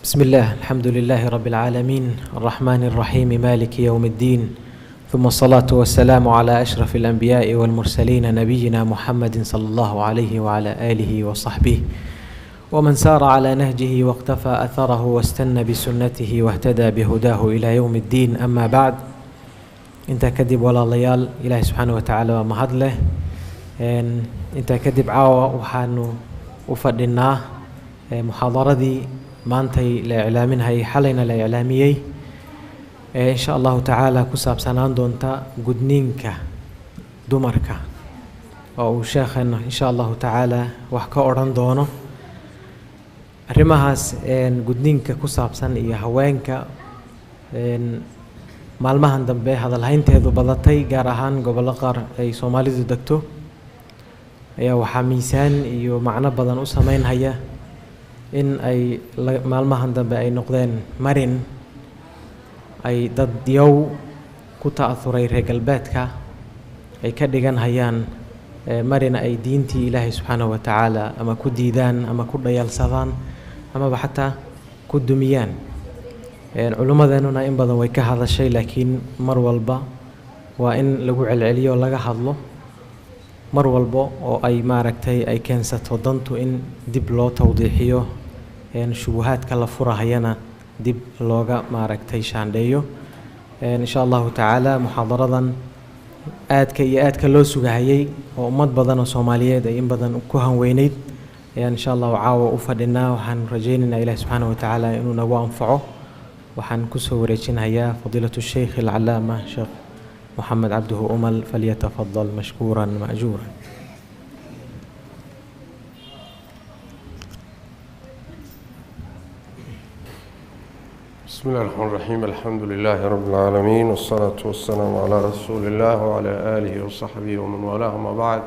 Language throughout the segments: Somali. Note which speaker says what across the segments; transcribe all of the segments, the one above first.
Speaker 1: بسم الله، الحمد لله رب العالمين، الرحمن الرحيم، مالك يوم الدين، ثم الصلاة والسلام على أشرف الأنبياء والمرسلين، نبينا محمد صلى الله عليه وعلى آله وصحبه ومن سار على نهجه واقتفى أثره واستنى بسنته واهتدى بهداه إلى يوم الدين. أما بعد، intaa kadib, walaalayaal, Ilaahay subxaana wa tacaala waa mahad leh. Intaa kadib, caawa waxaanu u fadhinaa muxaadaradii maantay la iclaaminhayay, xalayna la iclaamiyey, insha Allahu tacaala ku saabsanaan doonta gudniinka dumarka, oo uu sheekheena insha Allahu tacaala wax ka odhan doono arrimahaas gudniinka ku saabsan iyo haweenka maalmahan dambe hadalhaynteedu badatay, gaar ahaan gobollo qaar ay Soomaalidu degto. Ayaa waxaa miisaan iyo macno badan u sameynhaya in ay maalmahan dambe ay noqdeen marin ay dad yow ku ta'ahuray reer galbeedka ay ka dhigan hayaan marin ay diintii Ilaahay subxaanahu wa tacaala ama ku diidaan ama ku dhayalsadaan amaba xataa ku dumiyaan. Culummadeenuna in badan way ka hadashay, laakiin mar walba waa in lagu celceliyo, laga hadlo mar walba oo ay maaragtay ay keensato dantu in dib loo tawdiixiyo, shubuhaadka la furahayana dib looga maaragtay shaandheeyo. Insha Allahu tacaala, muxaadaradan aadka iyo aadka loo sugahayay oo ummad badan oo Soomaaliyeed ay in badan ku hanweyneyd ayaan insha Allahu caawa u fadhinaa. Waxaan rajaynaynaa Ilahi subxaana wa tacaala inuu nagu anfaco. Waxaan kusoo wareejinayaa fadiilatu sheikh alcalaama Sheekh Moxamed Cabduhu Umal, falyatafadal mashkuuran ma'juuran.
Speaker 2: بسم الله الرحمن الرحيم، الحمد لله رب العالمين، والصلاة والسلام على رسول الله وعلى آله وصحبه ومن والاه، ما بعد.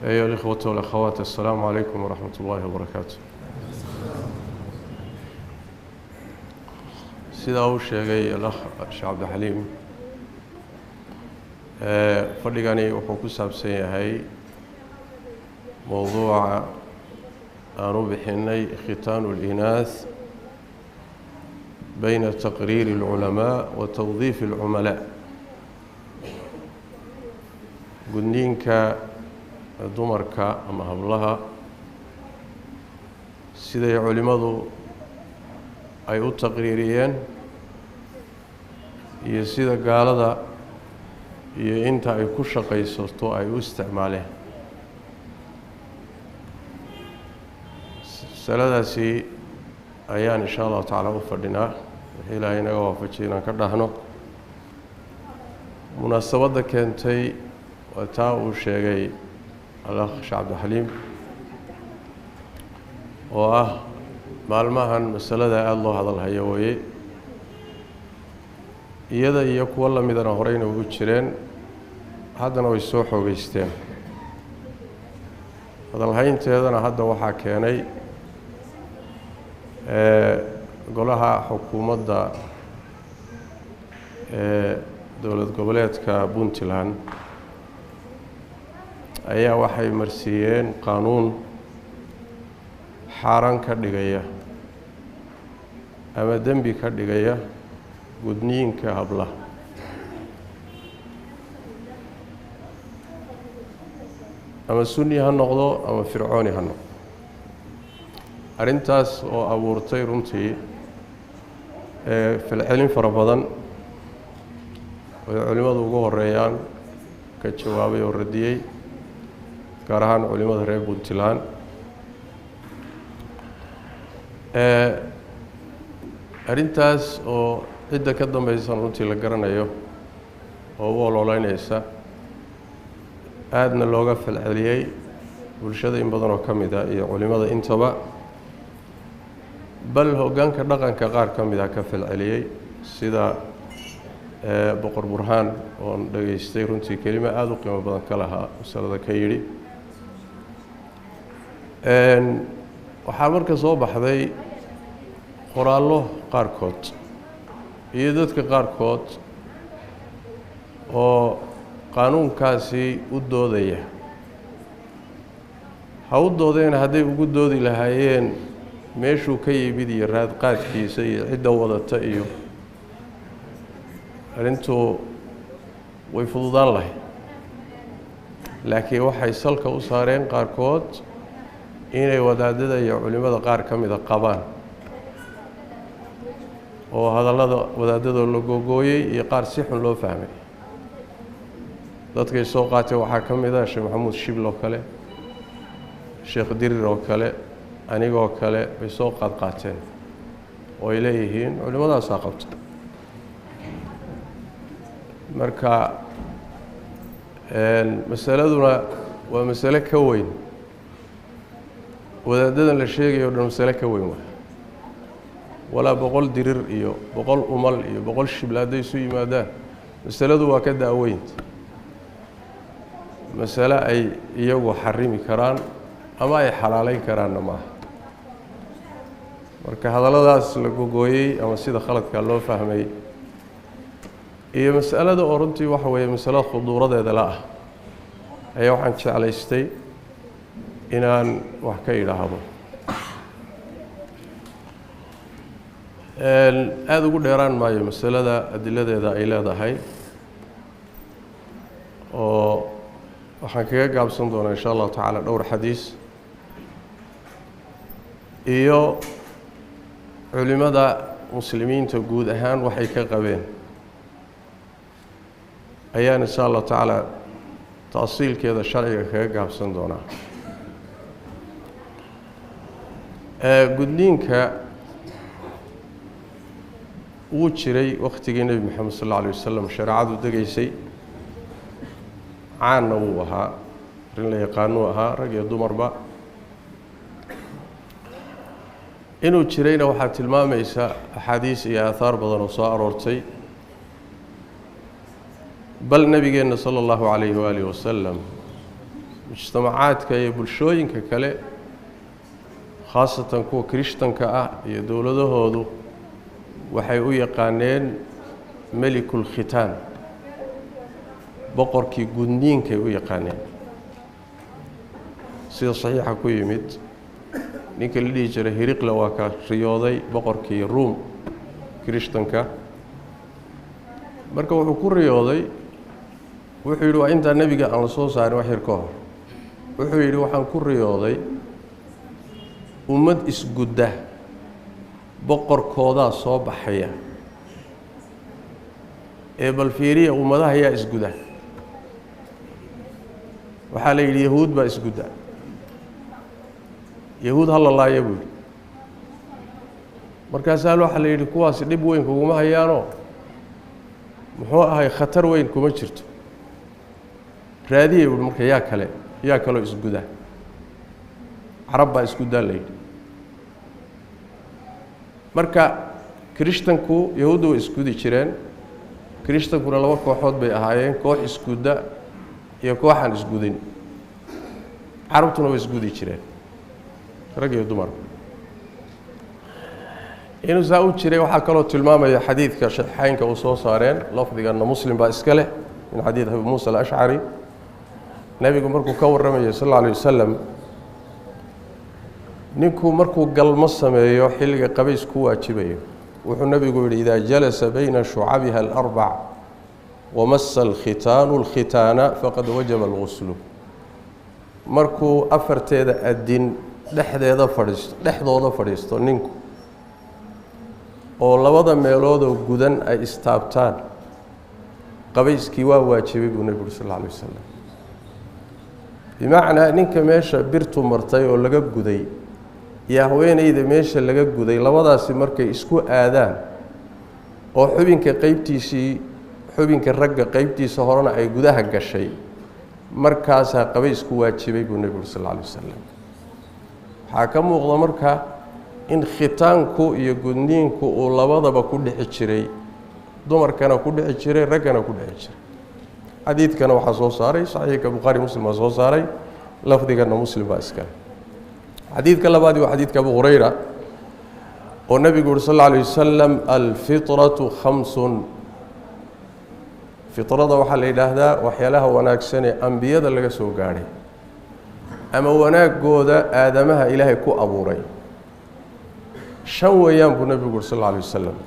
Speaker 2: أيها الإخوة والأخوات، السلام عليكم ورحمة الله وبركاته. Sidaa uu sheegay alakh Sheekh Cabdixaliim, fadhigani wuxuu ku saabsan yahay mowduuca aan u bixinay khitaanu الإناث bayna taqriiri الculamaa wa tawdiif الcumalaa, gudniinka dumarka ama hablaha siday culimmadu ay u taqriiriyeen iyo sida gaalada iyo inta ay ku shaqaysato ay u isticmaaleen. Masaladaasi ayaan insha Allahu tacaala u fadhinaa, wixii Ilaahay inaga waafajiyay inaan ka dhahno. Munaasabadda keentay waa taa uu sheegay alakh Sheekh Cabdixaliim, oo ah maalmahan masalada aada loo hadalhayo weeye. Iyada iyo kuwo lamidana horeyna ugu jireen, haddana way soo xoogeysteen. Hadalhaynteedana hadda waxaa keenay golaha xukuumadda ee dowlad goboleedka Puntland ayaa waxay marsiiyeen qaanuun xaaraan ka dhigaya ama dembi ka dhigaya gudniinka hablaha. Ama sunni ha noqdo ama fircooni ha noqdo. Arrintaas oo abuurtay runtii falcelin fara badan oy culimmadu ugu horeeyaan, ka jawaabay oo radiyey, gaar ahaan culimmada reer Puntland. Arrintaas oo cidda ka dambaysan runtii la garanayo oo u ololeynaysa, aadna looga falceliyey bulshada in badan oo ka mid a iyo culimmada intaba, bal hoggaanka dhaqanka qaar ka mid a ka falceliyey, sida Boqor Burhaan oon dhegaystay, runtii kelimo aada u qiimo badan ka lahaa masalada ka yidhi. Waxaa marka soo baxday qoraallo qaarkood iyo dadka qaarkood oo qaanuunkaasi u doodaya. Ha u doodeen, hadday ugu doodi lahaayeen Meeshuu ka yimid iyo raadqaadkiisa iyo cidda wadata iyo arrintu way fududaan lahayd, laakiin waxay salka u saareen qaarkood inay wadaadada iyo culimmada qaar ka mida qabaan oo hadallada wadaadadoo la googooyey iyo qaar si xun loo fahmay. Dadkay soo qaateen waxaa ka mid ah Sheekh Maxamuud Shibl oo kale, Sheekh Dirir oo kale, anigoo kale bay soo qaadqaateen oo ay leeyihiin culimmadaasaa qabta. Marka masaladuna waa masale ka weyn wadaadadan la sheegayo o dhan, masale ka weyn waay. Walaa 100 Dirir iyo 100 Umal iyo 100 Shibl hadday isu yimaadaan, masaladu waa ka daaweynta masale ay iyagu xarimi karaan ama ay xalaaleyn karaanna maaha. Marka hadalladaas la gogooyey ama sida khaladka loo fahmay iyo mas'alada oo runtii waxa weeye masalo khuduuradeeda la ah ayaa waxaan jeclaystay inaan wax ka idhaahdo. Aada ugu dheeraan maayo masalada adiladeeda ay leedahay, oo waxaan kaga gaabsan doonaa insha allahu tacaala dhowr xadiis iyo culimada muslimiinta guud ahaan waxay ka qabeen ayaan insha allahu tacaala taasiilkeeda sharciga kaga gaabsan doonaa. Gudniinka wuu jiray wakhtigii Nebi Moxamed sal alla alay wasalam shareecadu degaysay, caanna wuu ahaa, arrin la yaqaanuu ahaa, rag iyo dumarba. Inuu jirayna waxaa tilmaamaysa axaadiis iyo aahaar badan oo soo aroortay. Bal nebigeenna sala allahu calayhi waalihi wasalam mujtamacaadka iyo bulshooyinka kale, khaasatan kuwa kirishtanka ah iyo dowladahoodu, waxay u yaqaaneen melikulkhitaan, boqorkii gudniinkay u yaqaaneen. Sida saxiixa ku yimid, ninka la dhihi jiray Hiriqle waa ka riyooday, boqorkii Ruum kirishtanka. Marka wuxuu ku riyooday, wuxuu yidhi, waa intaa nebiga aan la soo saarin wax yar ka hor, wuxuu yidhi waxaan ku riyooday ummad isgudda, boqorkoodaa soo baxaya. Ee bal fiiriya, ummadaha yaa isguda? Waxaa la yidhi Yahuud baa isgudda, Yahuud ha la laaya buu yidhi. Markaasaa waxaa la yidhi kuwaasi dhib weyn kuguma hayaanoo, muxuu ahay, khatar weyn kuma jirto. Raadiya buuhi, marka yaa kale, yaa kaloo isguda? Carab baa isgudaa la yidhi. Marka kirishtanku, Yahuudda way isgudi jireen, kirishtankuna laba kooxood bay ahaayeen, koox isgudda iyo kooxaan isgudin. Carabtuna way isgudi jireen, rag iyo dumar. Inuu saa u jiray waxaa kaloo tilmaamaya xadiidka Saxiixeynka uu soo saareen, lafdigana Muslim baa iska leh, min xadiid Abi Muusa Alashcari. Nebigu markuu ka warramayay sal alla alay wasalam ninku markuu galmo sameeyo xilliga qabays ku waajibayo, wuxuu nebigu yidhi: idaa jalasa bayna shucabiha alarbac wamasa alkhitaanu alkhitaana faqad wajaba alguslu. Markuu afarteeda adin dhexdeeda fadhiisto, dhexdooda fadhiisto ninku, oo labada meeloodoo gudan ay istaabtaan, qabayskii waa waajibay buu nebigu uri sal alla alay wasalam. Bimacnaa ninka meesha birtu martay oo laga guday iyo haweeneyda meesha laga guday, labadaasi markay isku aadaan oo xubinka qeybtiisii, xubinka ragga qeybtiisa horena ay gudaha gashay, markaasaa qabaysku waajibay buu nebigu uri sal alla alay wasalam. Waxaa ka muuqda marka in khitaanku iyo gudniinku uu labadaba ku dhici jiray, dumarkana ku dhici jiray, raggana ku dhici jiray. Xadiidkana waxaa soo saaray saxiixka Bukhaari, Muslim baa soo saaray, lafdigana Muslim baa iskale. Xadiidka labaadi waa xadiidka Abu Hurayra oo nebigu uri sal alla alay wasalam: alfitratu khamsun. Fitrada waxaa la yidhaahdaa waxyaalaha wanaagsan ee ambiyada laga soo gaadhay ama wanaagooda aadamaha Ilaahay ku abuuray. Shan weeyaan buu nabigu uri sal alla alay wasalam.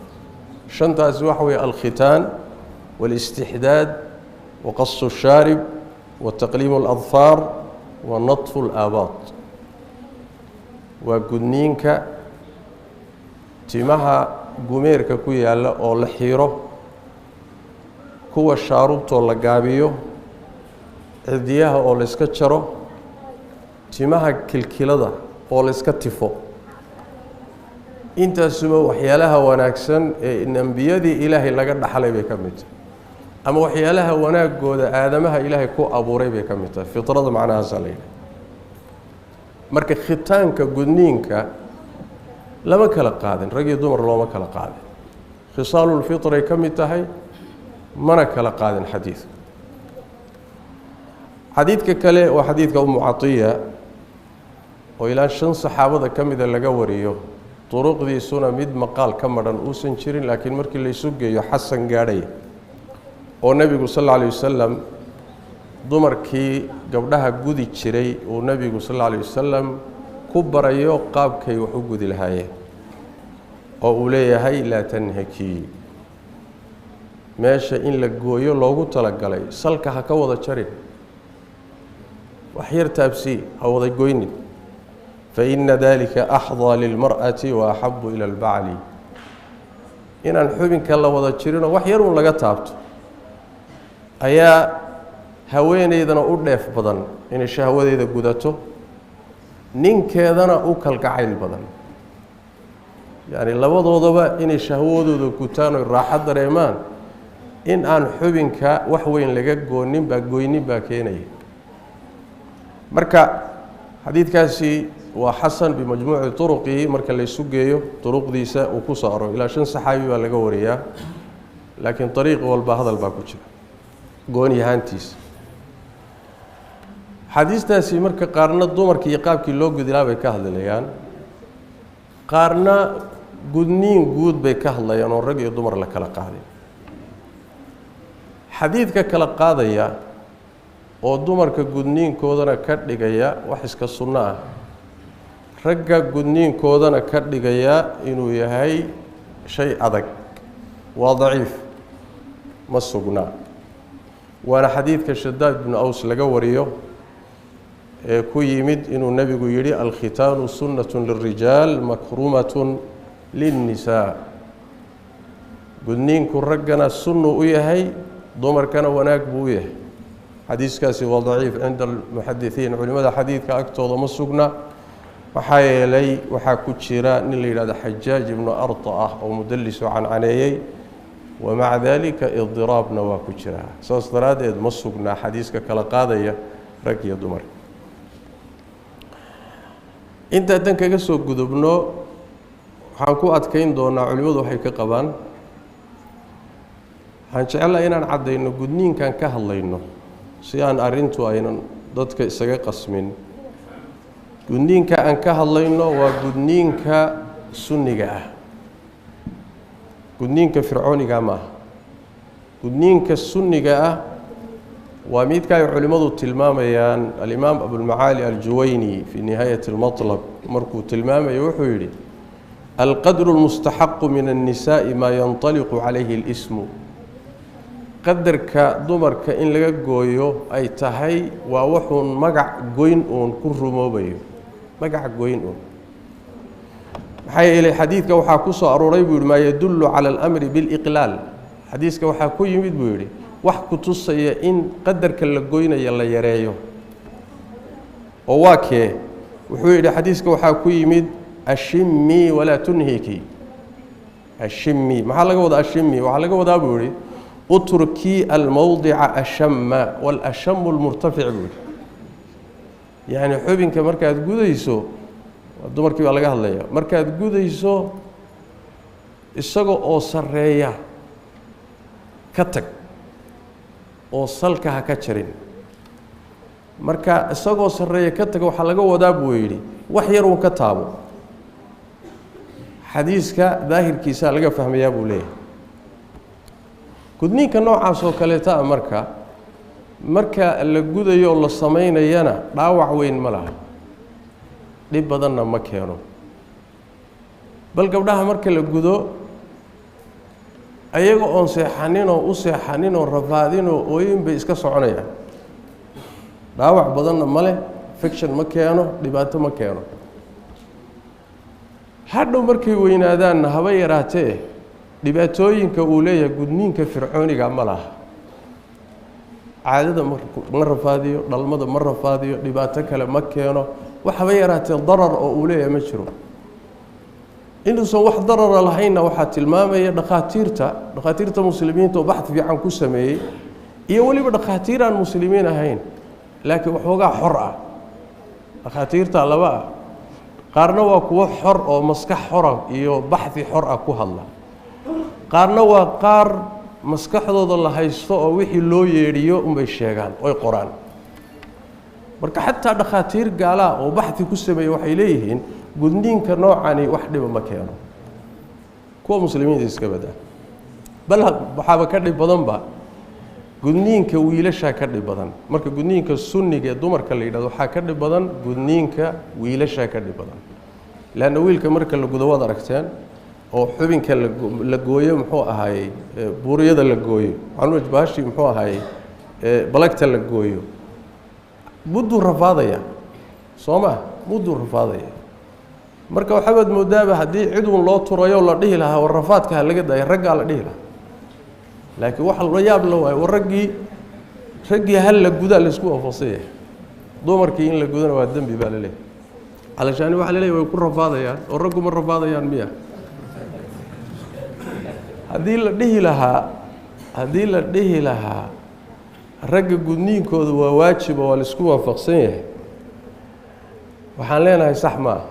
Speaker 2: Shantaasi waxa weeye alkhitaan waalistixdaad wa qasu shaarib wa taqliimu aladfaar wa nadfu alaabaad. Waa gudniinka, timaha gumeerka ku yaalla oo la xiiro, kuwa shaarubtoo la gaabiyo, cidiyaha oo la iska jaro, timaha kilkilada oo la iska tifo. Intaasuba waxyaalaha wanaagsan ee ambiyadii Ilaahay laga dhaxlay bay ka mid tahay, ama waxyaalaha wanaagooda aadamaha Ilaahay ku abuuray bay ka mid tahay fitrada, macnahaasaa la yidhaha. Marka khitaanka, gudniinka, lama kala qaadin, rag iyo dumar looma kala qaadin. Khisaalulfitray ka mid tahay, mana kala qaadin xadiidka. Xadiidka kale waa xadiidka Umu Catiya oo ilaa 5 saxaabada ka mida laga wariyo, duruqdiisuna mid maqaal ka madhan uusan jirin, laakiin markii laysu geeyo xasan gaadhaya, oo nebigu sal alla alay wasalam dumarkii gabdhaha gudi jiray uu nebigu sal alla alay wasalam ku barayo qaabkay wax u gudi lahaayeen, oo uu leeyahay: laa tanhakii, meesha in la gooyo loogu talagalay salka ha ka wada jarin, wax yar taabsii, ha wada goynin, faina dalika axdaa lilmar'ati wa axabu ila albacli. Inaan xubinka la wada jirinoo wax yar uun laga taabto ayaa haweeneydana u dheef badan inay shahwadeeda gudato, ninkeedana u kalgacayl badan, yacni labadoodaba inay shahwadooda gutaan oy raaxo dareemaan. In aan xubinka wax weyn laga goonin baa goynin baa keenaya. Marka xadiidkaasi waa xasan bimajmuuci turuqihi, marka laysu geeyo duruqdiisa uu ku soo arooray. Ilaa 5 saxaabi baa laga wariyaa, laakiin dariiq walba hadal baa ku jira gooni ahaantiisa. Xadiistaasi marka qaarna dumarka iyo qaabkii loo gudilaa bay ka hadlayaan, qaarna gudniin guud bay ka hadlayaan oo rag iyo dumar la kala qaaday. Xadiidka kala qaadaya oo dumarka gudniinkoodana ka dhigaya wax iska sunno ah, ragga gudniinkoodana ka dhigaya inuu yahay shay adag, waa daciif, ma sugnaa. Waana xadiidka Shadaad bnu Aws laga wariyo ee ku yimid inuu nebigu yidhi: alkhitaanu sunnatu lilrijaal makrumatun lilnisaa. Gudniinku raggana sunnu u yahay, dumarkana wanaag buu u yahay. Xadiiskaasi waa daciif cinda almuxadisiin, culimada xadiidka agtooda ma sugna. Maxaa yeelay waxaa ku jira nin la yidhahdo Xajaaj ibnu Arta ah oo mudalisu cancaneeyey, wamaca dalika idiraabna waa ku jiraa. Saas daraaddeed ma sugnaa xadiiska kala qaadaya rag iyo dumar. Inta dan kaga soo gudubno, waxaan ku adkayn doonaa culimmadu waxay ka qabaan. Waxaan jecelahay inaan caddayno gudniinkan ka hadlayno, si aan arrintu aynan dadka isaga qasmin. Gudniinka aan ka hadlayno waa gudniinka sunniga ah, gudniinka fircooniga ma aha. Gudniinka sunniga ah waa midka ay culimmadu tilmaamayaan. Alimaam Abulmacaali Aljuwayni fii nihaayati almatlab markuu tilmaamayo wuxuu yidhi: alqadru almustaxaqu min annisaa'i maa yantaliqu calayhi اlismu. Qadarka dumarka in laga gooyo ay tahay waa wuxuun magac goyn uun ku rumoobayo, magac goyn uun. Maxaa yeelay xadiidka waxaa ku soo arooray, buu yidhi, maa yadullu cala alamri biliqlaal. Xadiiska waxaa ku yimid, buu yidhi, wax ku tusaya in qadarka la goynaya la yareeyo. Oo waa kee? Wuxuu yidhi xadiiska waxaa ku yimid: ashimii walaa tunhiki. Ashimi maxaa laga wadaa? Ashimi waxaa laga wadaa, buu yidhi, utrukii almowdica ashama walashamu lmurtafic, buu yidhi. Yacni xubinka markaad gudayso, dumarkii baa laga hadlaya, markaad gudayso isaga oo sarreeya ka tag oo salka ha ka jarin. Marka isagoo sarreeya ka taga waxaa laga wadaa, buu yidhi, wax yar uun ka taabo. Xadiiska daahirkiisaa laga fahmayaa, buu leeyahay. Gudniinka noocaas oo kaleeta a marka la gudayo oo la samaynayana dhaawac weyn ma laha, dhib badanna ma keeno. Bal gabdhaha marka la gudo ayaga oon seexaninoo u seexaninoo rafaadinoo ooyin bay iska soconayaan. Dhaawac badanna ma leh, infection ma keeno, dhibaato ma keeno. Hadhow markay weynaadaanna haba yaraatee dhibaatooyinka uu leeyahay gudniinka fircooniga ma laha. Caadada ma rafaadiyo, dhalmada ma rafaadiyo, dhibaato kale ma keeno, wax haba yaraatee darar oo uu leeyahay ma jiro. Inuusan wax darara lahaynna waxaa tilmaamaya dhakhaatiirta muslimiinta oo baxth fiican ku sameeyey, iyo weliba dhakhaatiir aan muslimiin ahayn laakiin waxoogaa xor ah. Dhakhaatiirta laba ah, qaarna waa kuwo xor oo maskax xora iyo baxthi xor ah ku hadla, qaarna waa qaar maskaxdooda la haysto oo wixii loo yeedhiyo unbay sheegaan oy qoraan. Marka xataa dhakhaatiir gaalaa oo baxthi ku sameeyey waxay leeyihiin gudniinka noocani wax dhiba ma keeno, kuwa muslimiinta iska badaa. Bal waxaaba ka dhib badanba gudniinka wiilashaa ka dhib badan. Marka gudniinka sunniga ee dumarka la yidhahdo waxaa ka dhib badan gudniinka wiilashaa ka dhib badan. Leanna wiilka marka la gudo waad aragteen oo xubinka la gooyo, muxuu ahaayey, buuriyada la gooyo, canuj baashi muxuu ahaayey, balagta la gooyo, mudduu rafaadaya soo ma, mudduu rafaadaya. Marka waxabaad moodaaba haddii ciduun loo turayo la dhihi lahaa war rafaadka ha laga daayo, raggaa la dhihi lahaa. Laakiin waxa la yaab la waayo, war raggii hal la gudaa laysku waafaqsan yahay, dumarkii in la gudana waa dembi baa laleeyahay. Calashaani waxa laleeyahay way ku rafaadayaan oo raggu ma rafaadayaan miya? Haddii la dhihi lahaa ragga gudniinkooda waa waajiba, waa laisku waafaqsan yahay, waxaan leenahay sax ma ah.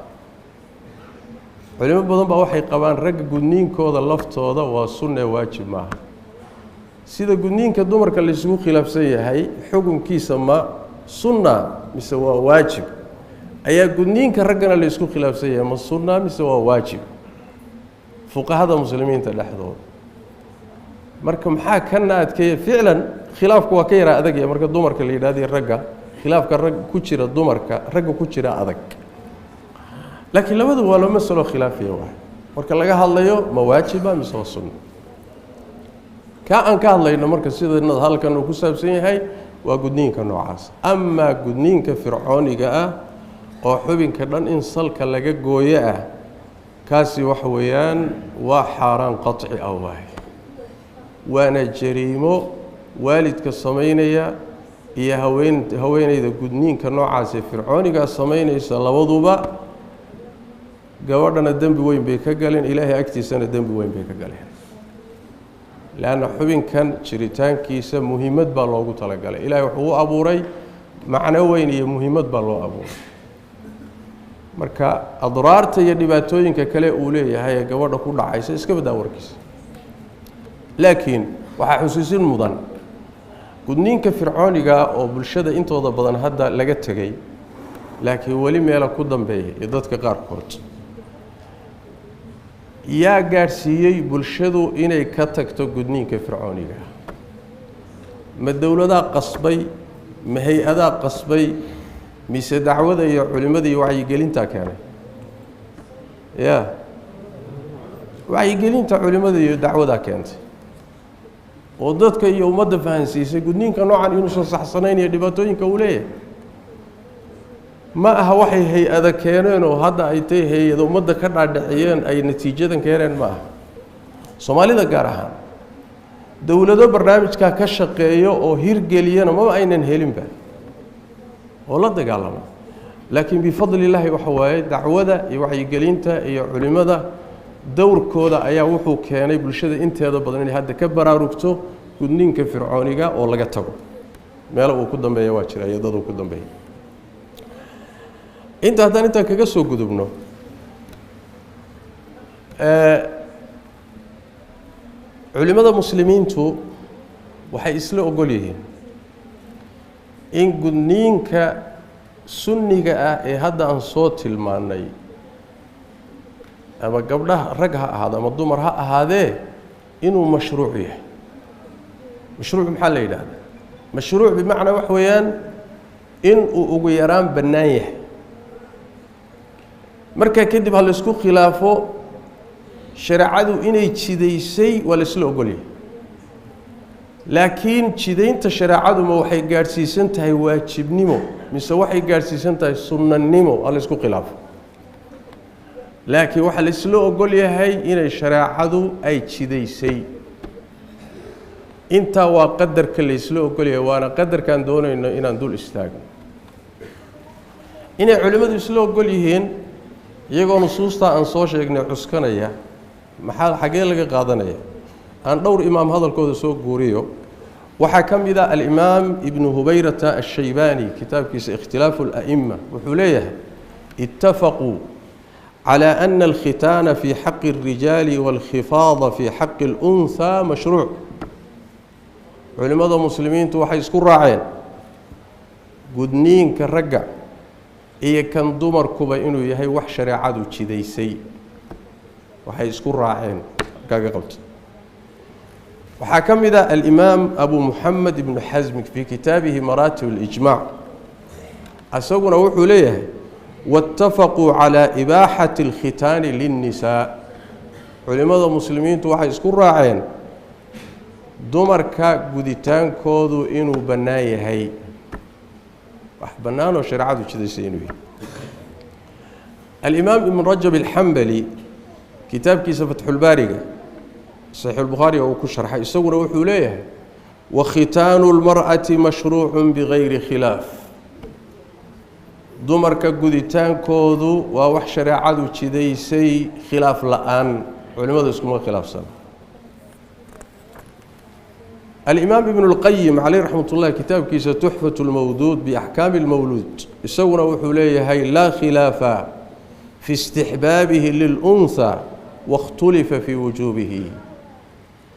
Speaker 2: Culimo badan baa waxay qabaan ragga gudniinkooda laftooda waa sunne, waajib maaha. Sida gudniinka dumarka laisugu khilaafsan yahay xukunkiisa ma sunna mise waa waajib, ayaa gudniinka raggana laisku khilaafsan yahay ma sunna mise waa waajib fuqahada muslimiinta dhexdooda. Marka maxaa kana adkeeya? Ficlan khilaafku waa ka yaraa adagya marka dumarka la yidhahdiyo ragga, khilaafka rag ku jira dumarka ragga ku jira adag, laakiin labadu waa loo masalo khilaafiya waay. Marka laga hadlayo ma waajiba mise waa sunna, ka aan ka hadlayno marka sida halkan uu ku saabsan yahay waa gudniinka noocaas. Amaa gudniinka fircooniga ah oo xubinka dhan in salka laga gooyo ah, kaasi waxa weeyaan waa xaaraan qaطci ah waay, waana jariimo waalidka samaynaya iyo haweeneyda gudniinka noocaas ee fircoonigaa samaynaysa, labaduba gabadhana dembi weyn bay ka galeen, ilaahay agtiisana dembi weyn bay ka galeen. Leanna xubinkan jiritaankiisa muhiimad baa loogu talagalay, ilaahay wuxuu u abuuray macno weyn iyo muhiimad baa loo abuuray. Marka adraarta iyo dhibaatooyinka kale uu leeyahay ee gabadha ku dhacaysa iska badaa warkiisa. Laakiin waxaa xusuusin mudan gudniinka fircooniga oo bulshada intooda badan hadda laga tegey, laakiin weli meela ku dambeeya iyo dadka qaarkood yaa gaadhsiiyey bulshadu inay ka tagto gudniinka fircooniga. Ma dowladaa qasbay, ma hay-adaa qasbay, mise dacwada iyo culimada iyo wacyigelintaa keenay? Ya wacyigelinta culimada iyo dacwadaa keentay oo dadka iyo ummadda fahansiisay gudniinka noocan inuusan saxsanayn iyo dhibaatooyinka uu leeyahay. Ma aha waxay hay-ada keeneen oo hadda ay tay hay-ada ummadda ka dhaadhiciyeen ay natiijadan keeneen, ma aha. Soomaalida gaar ahaan dowlado barnaamijkaa ka shaqeeyo oo hirgeliyana maba aynan helinba oo la dagaalama. Laakiin bifadli illaahi waxa waaye dacwada iyo wacyigelinta iyo culimada dowrkooda ayaa wuxuu keenay bulshada inteeda badan inay hadda ka baraarugto gudniinka fircooniga oo laga tago. Meelo uu ku dambeeya waa jira iyo dad uu ku dambeeya. Inta haddaan intaan kaga soo gudubno, culimada muslimiintu waxay isla ogol yihiin in gudniinka sunniga ah ee hadda aan soo tilmaanay, ama gabdhaha rag ha ahaado ama dumar ha ahaadee, inuu mashruuc yahay. Mashruuc maxaa la yidhaahdaa? Mashruuc bimacnaa wax weeyaan in uu ugu yaraan bannaan yahay. Markaa kadib ha laisku khilaafo Shareecadu inay jidaysay waa la isla ogolyahay, laakiin jidaynta shareecadu ma waxay gaadhsiisan tahay waajibnimo mise waxay gaadhsiisan tahay sunnanimo? Waa la isku khilaafo, laakiin waxaa la isla ogol yahay inay shareecadu ay jidaysay. Intaa waa qadarka la isla ogol yahay, waana qadarkaan doonayno inaan dul istaagno. Inay culimmadu isla ogol yihiin iyagoo nusuustaa aan soo sheegnay cuskanaya, maxaa xaggee laga qaadanaya? Aan dhowr imaam hadalkooda soo guuriyo. Waxaa ka mid a alimaam ibnu Hubayrata Ashaybaani, kitaabkiisa Ikhtilaafu Ala'ima, wuxuu leeyahay: ittafaquu calى ana alkhitaana fii xaqi اlrijaali wاlkhifaada fii xaqi اlأnhaa mashruuc. Culimmada muslimiintu waxay isku raaceen gudniinka ragga iyo kan dumarkuba inuu yahay wax shareecadu jidaysay. Waxay isku raaceen kaaga qabto. Waxaa ka mid ah alimaam Abu Muxamed ibnu Xasmi fii kitaabihi Maraatib اlijmaac, isaguna wuxuu leeyahay: waاtafaquu calى ibaaxati اlkhitaani linnisaa. Culimmada muslimiintu waxay isku raaceen dumarka guditaankoodu inuu bannaan yahay, wax bannaanoo shareecadu jidaysay inuu yahay. Alimaam Ibn Rajab Alxambali, kitaabkiisa Fatxulbaariga Saxiixulbukhaariga uu ku sharxay, isaguna wuxuu leeyahay: wakhitaanu lmar'ati mashruucun bigayri khilaaf. Dumarka guditaankoodu waa wax shareecadu jidaysay khilaaf la-aan, culimmadu iskuma khilaafsana. Alimaam Ibnu اlqayim caleyh raxmat ullahi, kitaabkiisa Tuxfat اlmawduud biaxkaami اlmawluud, isaguna wuxuu leeyahay: laa khilaafa fi istixbaabihi lilunhaa waاkhtulifa fii wujuubihi.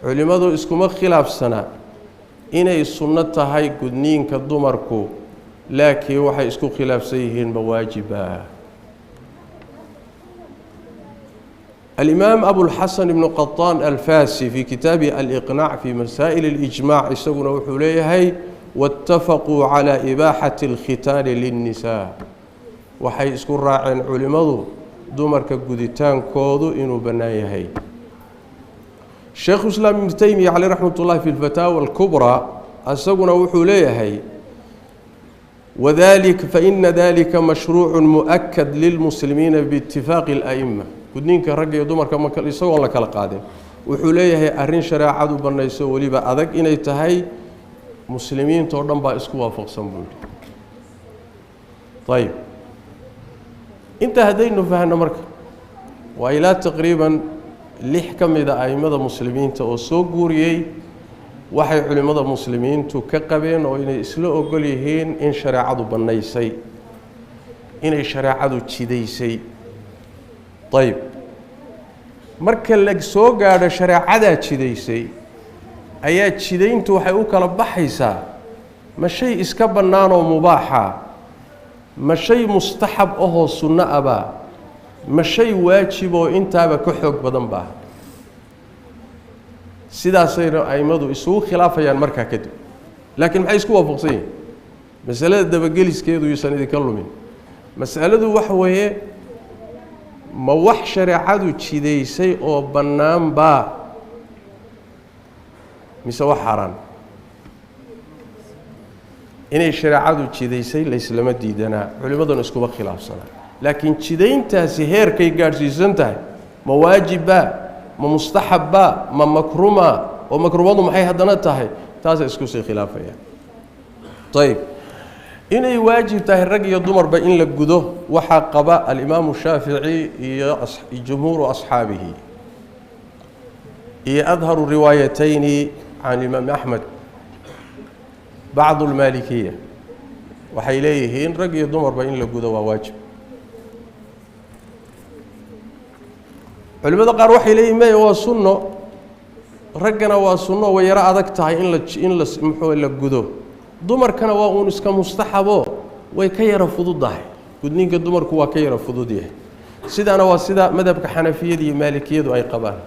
Speaker 2: Culimmadu iskuma khilaafsana inay sunno tahay gudniinka dumarku, laakiin waxay isku khilaafsan yihiin ma waajiba. Alimaam Abulxasan ibnu Qaطaan Alfasi fii kitaabihi Aliqnaac fi masaa'il اlijmac, isaguna wuxuu leeyahay: waاtafaquu calى ibaaxati اlkhitaani linnisaa. Waxay isku raaceen culimmadu dumarka guditaankoodu inuu bannaan yahay. Sheikhuislaam Ibnu Teymiya caleyh raxmat ullahi fi lfataawa alkubraa, isaguna wuxuu leeyahay: wadalika faina dalika mashruucu mu'akad lilmuslimiina biitifaaqi اla'ima. Gudniinka ragga iyo dumarka ma isagoon la kala qaadin, wuxuu leeyahay arrin shareecadu bannayso weliba adag inay tahay, muslimiinta oo dhan baa isku waafaqsan, buu yidhi. Ayib, intaa haddaynu fahno marka, waa ilaa taqriiban 6 ka mida a'immada muslimiinta oo soo guuriyey waxay culimmada muslimiintu ka qabeen, oo inay isla ogol yihiin in shareecadu bannaysay, inay shareecadu jidaysay. Ayib, marka la soo gaadho shareecadaa jidaysay, ayaa jidayntu waxay u kala baxaysaa: ma shay iska bannaanoo mubaaxa, ma shay mustaxab ahoo sunno abaa, ma shay waajiboo intaaba ka xoog badan baa? Sidaasayna a'immadu isugu khilaafayaan markaa kadib. Laakiin maxay isku waafaqsan yihin? Masalada dabageliskeedu yuusan idinka lumin. Masaladu waxa weeye: ma wax shareecadu jidaysay oo bannaan baa mise wax xaaraan? Inay shareecadu jidaysay layslama diidanaa, culimmaduna iskuma khilaafsanaa, laakiin jidayntaasi heerkay gaadhsiisan tahay, ma waajibbaa, ma mustaxabbaa, ma makruma, oo makrumadu maxay haddana tahay, taasay isku sii khilaafayaan. Ayib, inay waajib tahay rag iyo dumarba in la gudo waxaa qaba alimaamu Shaafici iyo jumhuuru asxaabihi iyo adharu riwaayatayni can imaam Axmed. Bacdu almaalikiya waxay leeyihiin rag iyo dumarba in la gudo waa waajib. Culimada qaar waxay leeyihin maya, waa sunno, raggana waa sunno, way yaro adag tahay in la muxuu la gudo, dumarkana waa uun iska mustaxabo, way ka yaro fududahay, gudniinka dumarku waa ka yaro fudud yahay. Sidaana waa sida madhabka Xanafiyada iyo Maalikiyadu ay qabaan.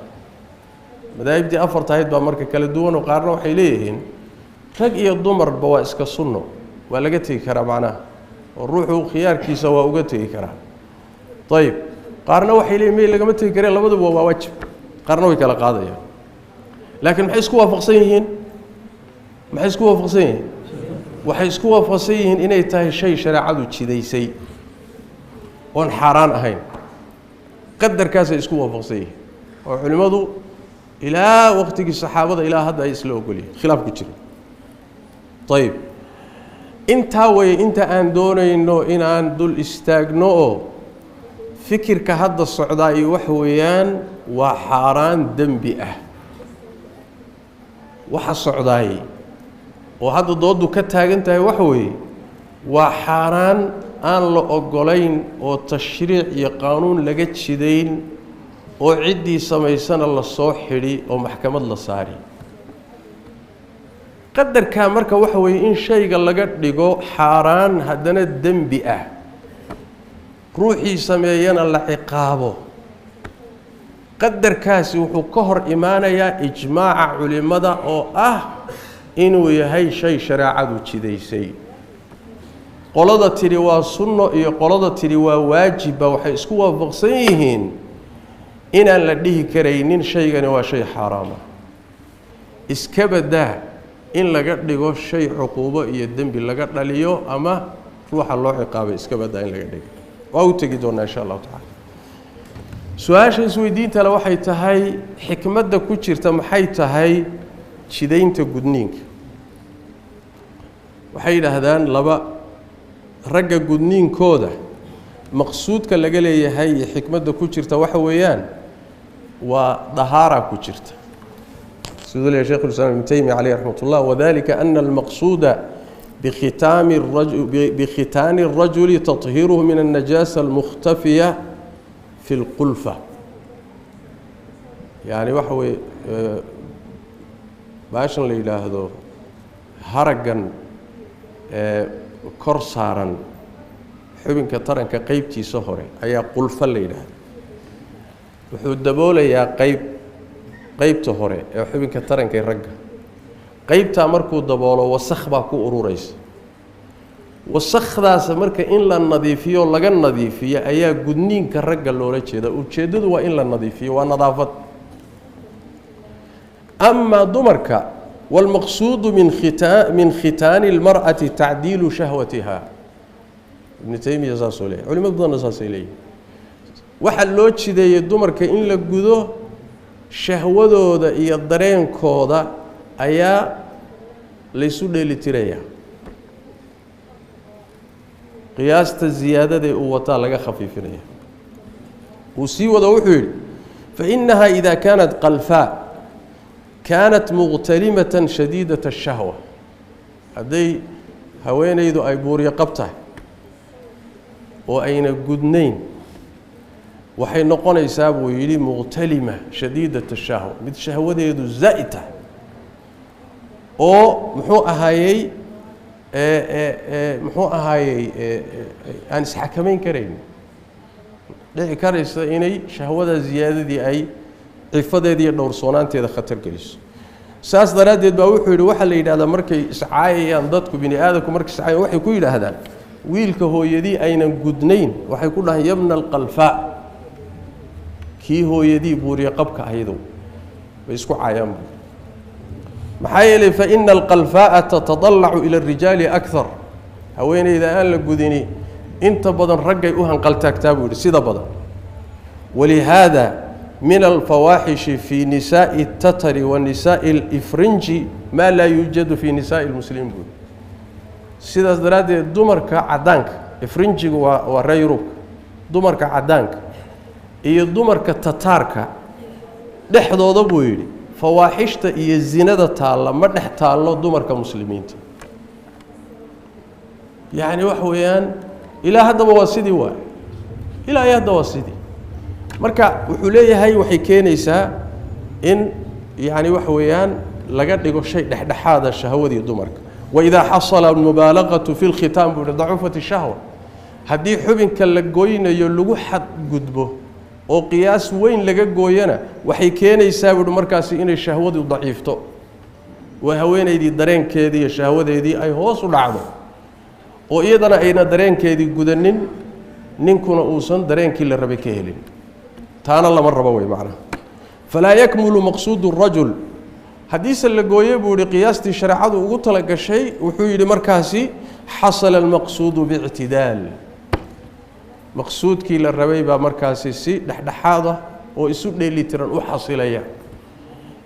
Speaker 2: Madaahibtii afartahayd baa marka kala duwan, oo qaarna waxay leeyihiin rag iyo dumarba waa iska sunno, waa laga tegi karaa macnaha, oo ruuxu khiyaarkiisa waa uga tegi karaa. Ayib, qaarna waxay leeyihin may, lagama tegi kareen, labaduba waa waajib. Qaarna way kala qaadayaan, laakiin maxay isku waafaqsan yihiin? Maxay isku waafaqsan yihiin? Waxay isku waafaqsan yihiin inay tahay shay shareecadu jidaysay oon xaaraan ahayn. Qadarkaasay isku waafaqsan yihiin oo culimmadu ilaa waqtigii saxaabada ilaa hadda ay isla ogolyihin, khilaaf ku jira. Ayib, intaa weeye inta aan doonayno inaan dul istaagno oo fikirka hadda socdaa iyo waxa weeyaan waa xaaraan dembi ah waxa socdaay oo hadda dooddu ka taagan tahay, waxa weeye waa xaaraan aan la ogolayn oo tashriic iyo qaanuun laga jidayn oo ciddii samaysana la soo xidhi oo maxkamad la saari. Qadarkaa marka waxa weeye in shayga laga dhigo xaaraan haddana dembi ah, ruuxii sameeyana la ciqaabo, qadarkaasi wuxuu ka hor imaanayaa ijmaaca culimmada oo ah inuu yahay shay shareecadu jidaysay. Qolada tidhi waa sunno iyo qolada tidhi waa waajibba waxay isku waafaqsan yihiin inaan la dhihi karaynin shaygani waa shay xaaraama. Iska badaa in laga dhigo shay cuquubo iyo dembi laga dhaliyo ama ruuxa loo ciqaabay, iska badaa in laga dhigo. Waa u tegi doonaa insha allahu tacala. Su-aasha isweydiintale waxay tahay xikmadda ku jirta maxay tahay jidaynta gudniinka? Waxay yidhaahdaan laba ragga gudniinkooda maqsuudka laga leeyahay iyo xikmadda ku jirta waxa weeyaan waa dahaara ku jirta, siduu leeyahay Sheikh ulislaam Ibnu Taymiya caleyh raxmat ullah. Wadalika ana almaqsuuda bikhitaami bikhitaani الrajuli taطhiiruhu min الnajaasa almukhtafiya fi اlqulfa. Yani waxa weye baashan la yidhaahdo haraggan ee kor saaran xubinka taranka qeybtiisa hore ayaa qulfa la yidhaahdo. Wuxuu daboolayaa qeybta hore ee xubinka taranka ee ragga. Qeybtaa markuu daboolo wasakh baa ku ururaysa. Wasakhdaas marka in la nadiifiyo, laga nadiifiyo ayaa gudniinka ragga loola jeeda. Ujeeddadu waa in la nadiifiyo, waa nadaafad. Amaa dumarka, wاlmaqsuudu min khitaani اlmarأati tacdiilu shahwatiha. Ibnu Taymiya saasuu leeyahy, culimad badanna saasay leeyihin. Waxaa loo jideeyey dumarka in la gudo shahwadooda iyo dareenkooda ayaa laysu dheeli tirayaa, qiyaasta ziyaadadae uu wataa laga khafiifinaya. Uu sii wado, wuxuu yidhi: fainaha ida kaanat qalfaa kaanat muqtalimatan shadiidat الshahwa. Hadday haweenaydu ay buuryo qab tahay oo ayna gudnayn, waxay noqonaysaa, buu yidhi, muqtalima shadiidat الshahwa, mid shahwadeedu zaa'id tahay oo muxuu ahaayey aan isxakamayn karayn, dhici karaysa inay shahwada ziyaadadii ay cifadeeda iyo dhowrsoonaanteeda khatar geliso. Saas daraaddeed baa wuxuu yidhi, waxaa la yidhahdaa markay iscaayayaan dadku, bini aadamku markay iscaayayaan, waxay ku yidhaahdaan wiilka hooyadii aynan gudnayn, waxay ku dhahaan: "Yabna alqalfaa", kii hooyadii buuriye qabka ahadow, bay isku caayaan bu. Maxaa yeelay, faina alqalfaa'a tatadallacu ila arijaali akthar. Haweeneyda aan la gudini inta badan raggay u hanqaltaagtaa, buu yidhi, sida badan. Walihaada min alfawaaxishi fii nisaa'i اtatari wa nisaa'i اlifrinji maa laa yuujadu fii nisaa'i lmuslimiin, buu yidhi. Sidaas daraaddeed dumarka caddaanka, ifrinjigu waa reer Yurubka, dumarka caddaanka iyo dumarka Tataarka dhexdooda, buu yidhi, fawaaxishta iyo zinada taalla ma dhex taallo dumarka muslimiinta. Yacni waxa weeyaan ilaa haddaba waa sidii, waay, ilaa iyo hadda waa sidii. Marka wuxuu leeyahay waxay keenaysaa in yacni waxa weeyaan laga dhigo shay dhexdhexaada shahwadii dumarka. Waidaa xasala almubaalaqatu fi lkhitaam, buu yihi, dacufat ishahwa. Haddii xubinka la goynayo lagu xadgudbo oo qiyaas weyn laga gooyana, waxay keenaysaa, buuhi, markaasi inay shahwadu daciifto oo haweenaydii dareenkeedii iyo shahwadeedii ay hoos u dhacdo, oo iyadana ayna dareenkeedii gudanin, ninkuna uusan dareenkii la rabay ka helin. Taana lama rabo wey macnaha. Falaa yakmulu maqsuudu rajul, haddiise la gooye buu yihi qiyaastii shareecadu ugu tala gashay, wuxuu yidhi markaasi xasala almaqsuudu biictidaal, maqsuudkii la rabay baa markaasi si dhexdhexaad ah oo isu dheelitiran u xasilaya.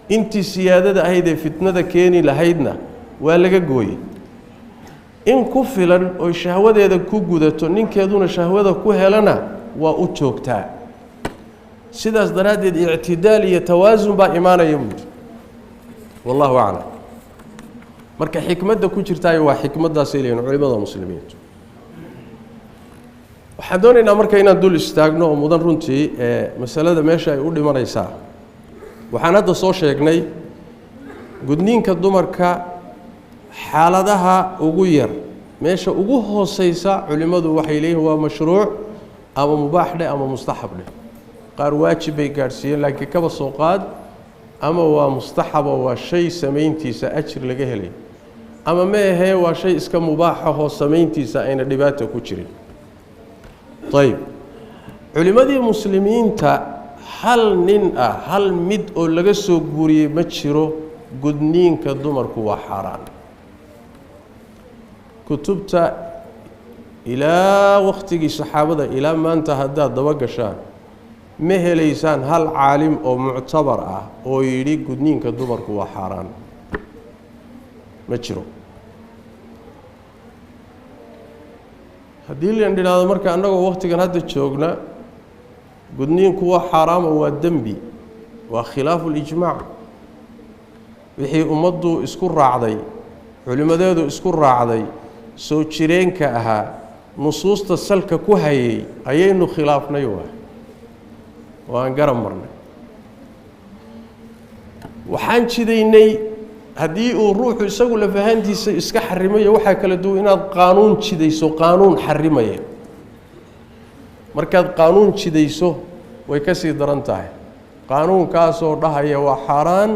Speaker 2: Intii siyaadada ahayd ee fitnada keeni lahaydna waa laga gooyey, in ku filan oy shahwadeeda ku gudato ninkeeduna shahwada ku helana waa u joogtaa. Sidaas daraaddeed ictidaal iyo tawaasun baa imaanaya buu yidhi, wallahu aclam. Marka xikmadda ku jirtaayo waa xikmaddaasay leeyihin culimada muslimiintu. Waxaan doonaynaa marka inaan dul istaagno oo mudan runtii masalada meesha ay u dhimanaysaa. Waxaan hadda soo sheegnay gudniinka dumarka xaaladaha ugu yar, meesha ugu hooseysa culimmadu waxay leeyihin waa mashruuc ama mubaax dheh ama mustaxab dheh. Qaar waajib bay gaadhsiiyeen, laakiin kaba soo qaad ama waa mustaxabo, waa shay samayntiisa ajir laga helay, ama ma ahee waa shay iska mubaaxahoo samayntiisa ayna dhibaata ku jirin. Ayib, culimmadii muslimiinta hal nin ah, hal mid oo laga soo guuriyey ma jiro gudniinka dumarku waa xaaraan. Kutubta ilaa wakhtigii saxaabada ilaa maanta haddaad daba gashaan ma helaysaan hal caalim oo muctabar ah oo yidhi gudniinka dumarku waa xaaraan, ma jiro. Haddii lan idhaahdo marka annagoo wakhtigan hadda joogna gudniinku waa xaaraamo, waa dembi, waa khilaafu lijmaac, wixii ummaddu isku raacday, culimmadeedu isku raacday, soo jireenka ahaa, nusuusta salka ku hayay ayaynu khilaafnay, waa oo aan garab marnay. Waxaan jidaynay haddii uu ruuxu isagu lafahantiisa iska xarimayo, waxaa kala duwan inaad qaanuun jidayso, qaanuun xarimaya. Markaad qaanuun jidayso way ka sii daran tahay, qaanuunkaasoo dhahaya waa xaaraan,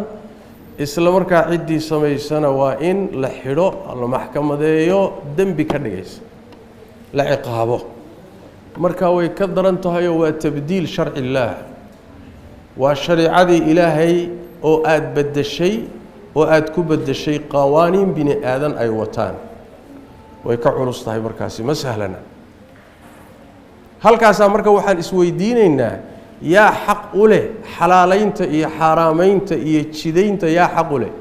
Speaker 2: isla markaa ciddii samaysana waa in la xidho, la maxkamadeeyo, dembi ka dhigaysa, la ciqaabo. Marka way ka daran tahayoo waa tabdiil sharci illaah, waa shareecadii ilaahay oo aada beddeshay, oo aada ku beddeshay qawaaniin bini aadan ay wataan. Way ka culus tahay markaasi, ma sahlana. Halkaasaa marka waxaan isweydiinaynaa, yaa xaq u leh xalaalaynta iyo xaaraamaynta iyo jidaynta? Yaa xaq u leh?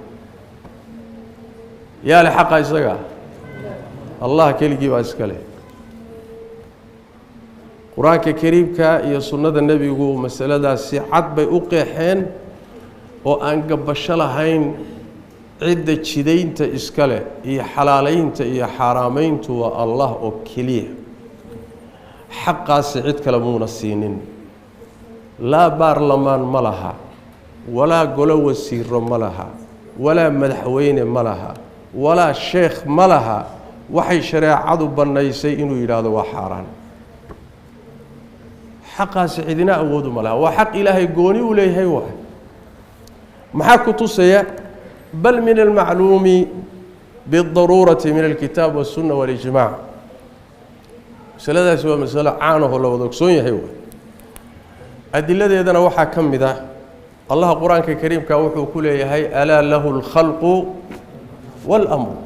Speaker 2: Yaa leh xaqa isaga? Allah keligii baa iska leh. Qur-aanka kariimka iyo sunnada nebigu masaladaas si cad bay u qeexeen oo aan gabbasho lahayn. Cidda jidaynta iska leh iyo xalaalaynta iyo xaaraamayntu waa Allah oo keliya. Xaqaasi cid kale muuna siinin. Laa baarlamaan ma laha, walaa golo wasiiro ma laha, walaa madaxweyne ma laha, walaa sheekh ma laha. Waxay shareecadu bannaysay inuu yidhaahdo waa xaaraan. Xaqaasi cidina awoodu ma laha, waa xaq ilaahay gooni u leeyahay. Waay maxaa ku tusaya? Bal min almacluumi bidaruurati min alkitaab waالsunna waاlijmac. Masaladaasi waa masalo caanahoo la wada ogsoon yahay. Waay adiladeedana waxaa ka mid ah allaha qur-aanka kariimka wuxuu ku leeyahay alaa lahu اlkhalqu waاlamru.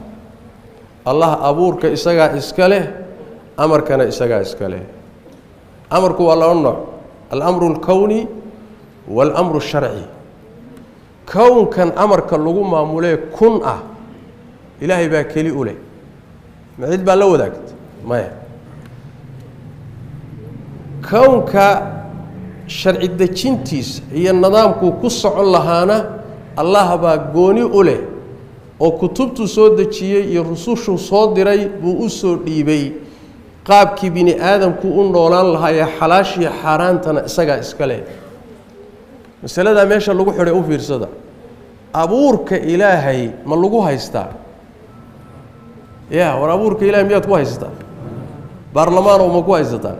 Speaker 2: Allah abuurka isagaa iska leh, amarkana isagaa iska leh. Amarku waa laba nooc, alamru اlkowni waalamru الsharci. Kownkan amarka lagu maamulee kun ah ilaahay baa keli u leh, ma cid baa la wadaagta? Maya. Kownka sharci dejintiisa iyo nidaamkuu ku socon lahaana allah baa gooni u leh, oo kutubtuu soo dejiyey iyo rusushuu soo diray buu u soo dhiibay. Qaabkii bini aadamku u noolaan lahaa ee xalaashiyo xaaraantana isagaa iska leh. Masaladaa meesha lagu xidhay u fiirsada, abuurka ilaahay ma lagu haystaa? Ya war, abuurka ilahay miyaad ku haysataa? Baarlamaanow ma ku haysataan?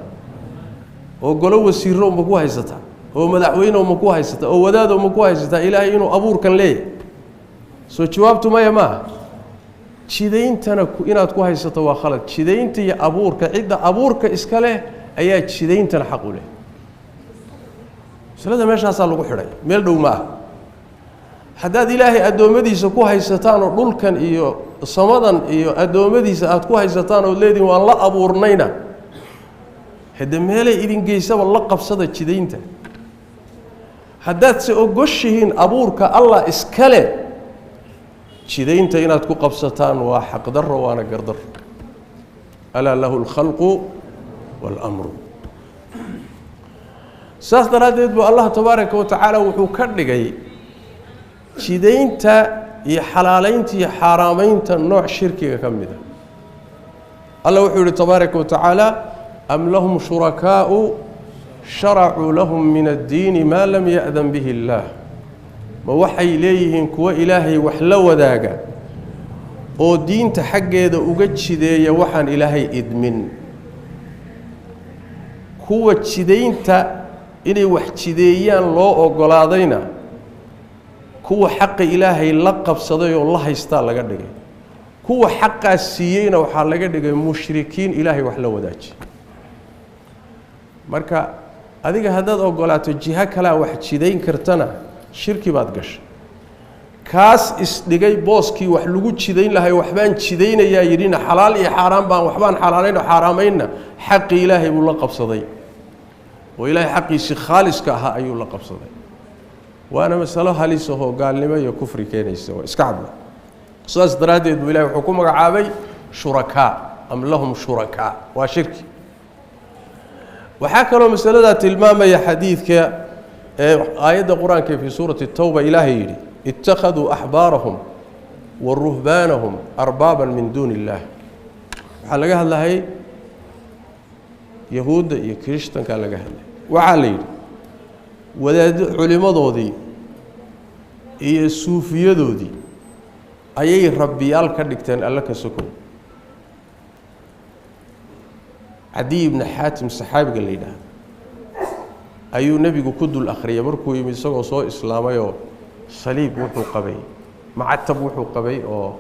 Speaker 2: Oo golo wasiiro ma ku haysataa? Oo madaxweynew ma ku haysataa? Oo wadaadow ma ku haysataa ilaahay inuu abuurkan leeyahay? Soo jawaabtu maya maaha. Jidayntana inaad ku haysato waa khalad. Jidaynta iyo abuurka, cidda abuurka iska leh ayaa jidayntana xaq u leh. Masalada meeshaasaa lagu xidhay, meel dhow ma ah. Haddaad Ilaahay addoommadiisa ku haysataan oo dhulkan iyo samadan iyo addoommadiisa aada ku haysataan ood leedihin waan la abuurnayna, hade meelay idin geysaba la qabsada jidaynta. Haddaad se ogoshihiin abuurka Allah iskale, jidaynta inaad ku qabsataan waa xaqdarro waana gardarro. Alaa lahu alkhalqu waalamru. Saas daraaddeed buu Allah tabaaraka wa tacaala wuxuu ka dhigay jidaynta iyo xalaalaynta iyo xaaraamaynta nooc shirkiga ka mid a. Allah wuxuu yihi tabaaraka wa tacaala: am lahum shurakaau sharacuu lahum min addiini maa lam ya'dan bihi illaah. Ma waxay leeyihiin kuwo Ilaahay wax la wadaaga oo diinta xaggeeda uga jideeya waxaan Ilaahay idmin? Kuwa jidaynta inay wax jideeyaan loo ogolaadayna kuwa xaqa Ilaahay la qabsaday oo la haystaa laga dhigay, kuwa xaqaas siiyeyna waxaa laga dhigay mushrikiin Ilaahay wax la wadaajiy. Marka adiga haddaad ogolaato jiho kalea wax jidayn kartana, shirki baad gashay. Kaas isdhigay booskii wax lagu jidayn lahay, waxbaan jidaynayaa yidhina, xalaal iyo xaaraan baan waxbaan xalaalayn oo xaaraamaynna, xaqii Ilaahay buu la qabsaday oo Ilaahay xaqiisii khaaliska ahaa ayuu la qabsaday. Waana masalo halis ahoo gaalnimo iyo kufri keenaysa, waa iska cadla. Sidaas daraaddeed buu Ilahay wuxuu ku magacaabay shurakaa, am lahum shurakaa, waa shirki. Waxaa kaloo masaladaa tilmaamaya xadiidka ee aayadda qur-aanka ee fii suurati tawba Ilaahay yidhi: ittakhaduu axbaarahum wa ruhbaanahum arbaaban min duuni illaah. Waxaa laga hadlahayay yahuudda iyo kirishtankaa laga hadlay. Waxaa la yidhi wadaad culimmadoodii iyo suufiyadoodii ayay rabbiyaal ka dhigteen alle ka sokow. Cadiy ibni Xaatim saxaabiga la yidhaahdo ayuu nebigu ku dul akhriyay markuu yimid isagoo soo islaamayoo saliib wuxuu qabay, macatab wuxuu qabay oo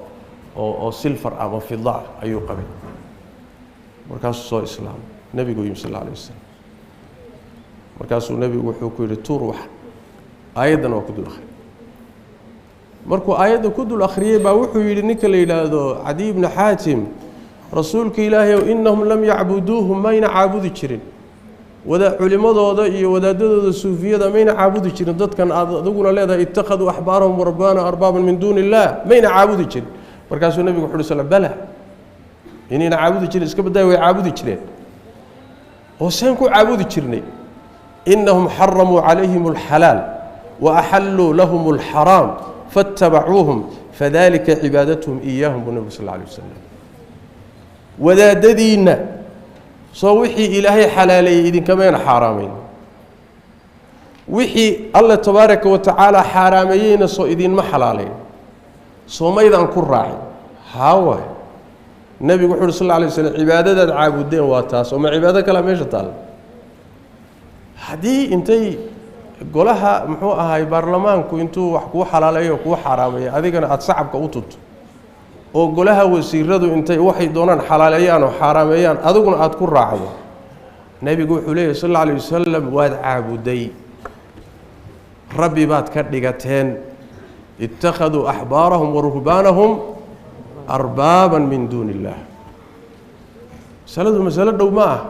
Speaker 2: oo oo silfar ama fida ayuu qabay. Markaasuu soo islaamay, nebigu yimi sal alla alay wasalam. Markaasuu nebigu wuxuu ku yidhi: tuur wax. Aayaddan waa ku dul akhriyay. Markuu aayadda ku dul akhriyey baa wuxuu yidhi ninka la yidhaahdo Cadiy ibni Xaatim: rasuulka Ilaahay ow, innahum lam yacbuduuhum, mayna caabudi jirin wada culimadooda iyo wadaadadooda suufiyada, mayna caabudi jirin dadkan aad adiguna leedahay ittakhaduu axbaarahum warabbaana arbaaban min duuni illaah, mayna caabudi jirin. Markaasuu nebigu wuxu uhi sal: bala, inayna caabudi jirin iska baddaaya, way caabudi jireen. Oo seen ku caabudi jirnay? Innahum xaramuu calayhim alxalaal wa axalluu lahum alxaraam faاtabacuuhum fadalika cibaadatuhum iyaahum, buu nebigu sal alla alay wasalam. Wadaadadiinna soo wixii Ilaahay xalaaleeyey idinkamayna xaaraamayn, wixii Alla tabaaraka wa tacaala xaaraameeyeyna soo idinma xalaalayn, soo maydaan ku raacin? Haawaay. Nebigu wuxu uhi sal alla alay slam: cibaadadaad caabudeen waa taas, oo ma cibaado kalaa meesha taalla? Haddii intay golaha muxuu ahaay baarlamaanku intuu wax kuu xalaaleeyo kuu xaaraameeyo, adigana aada sacabka u tunto, oo golaha wasiiradu intay waxay doonaan xalaaleeyaan oo xaaraameeyaan, adiguna aada ku raacdo, nebigu wuxuu leeyahy sal alla alay wasalam: waad caabuday, rabbi baad ka dhigateen. Ittakhaduu axbaarahum wa ruhbaanahum arbaaban min duuni illaah. Masaladu masalo dhow ma ah.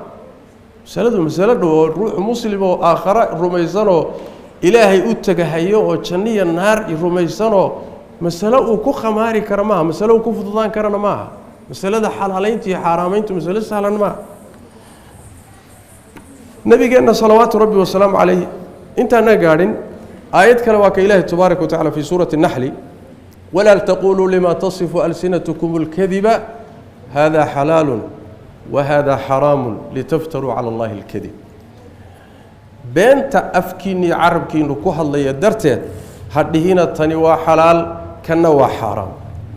Speaker 2: Masaladu masalo dhow oo ruuxu muslim oo aakhare rumaysanoo Ilaahay u tegahayo oo janniya naar rumaysanoo masalo uu ku khamaari karo maaha, masalo uu ku fududaan karana maaha. Masalada xalaalaynta iyo xaaraamayntu masalo sahlan maaha. Nabigeenna salawaatu rabbi wasalaamu calayh intaana gaadhin, aayad kale waa ka Ilaahi tabaaraka wa tacala fii suurati الnaxli: walaa taquluu lima tasifu alsinatkum اlkadiba hada xalaalu wahada xaraamu litaftaruu cala allahi اlkadib. Beenta afkiinna iyo carabkiinu ku hadlaya darteed ha dhihina tani waa xalaal, kanna waa xaaraam,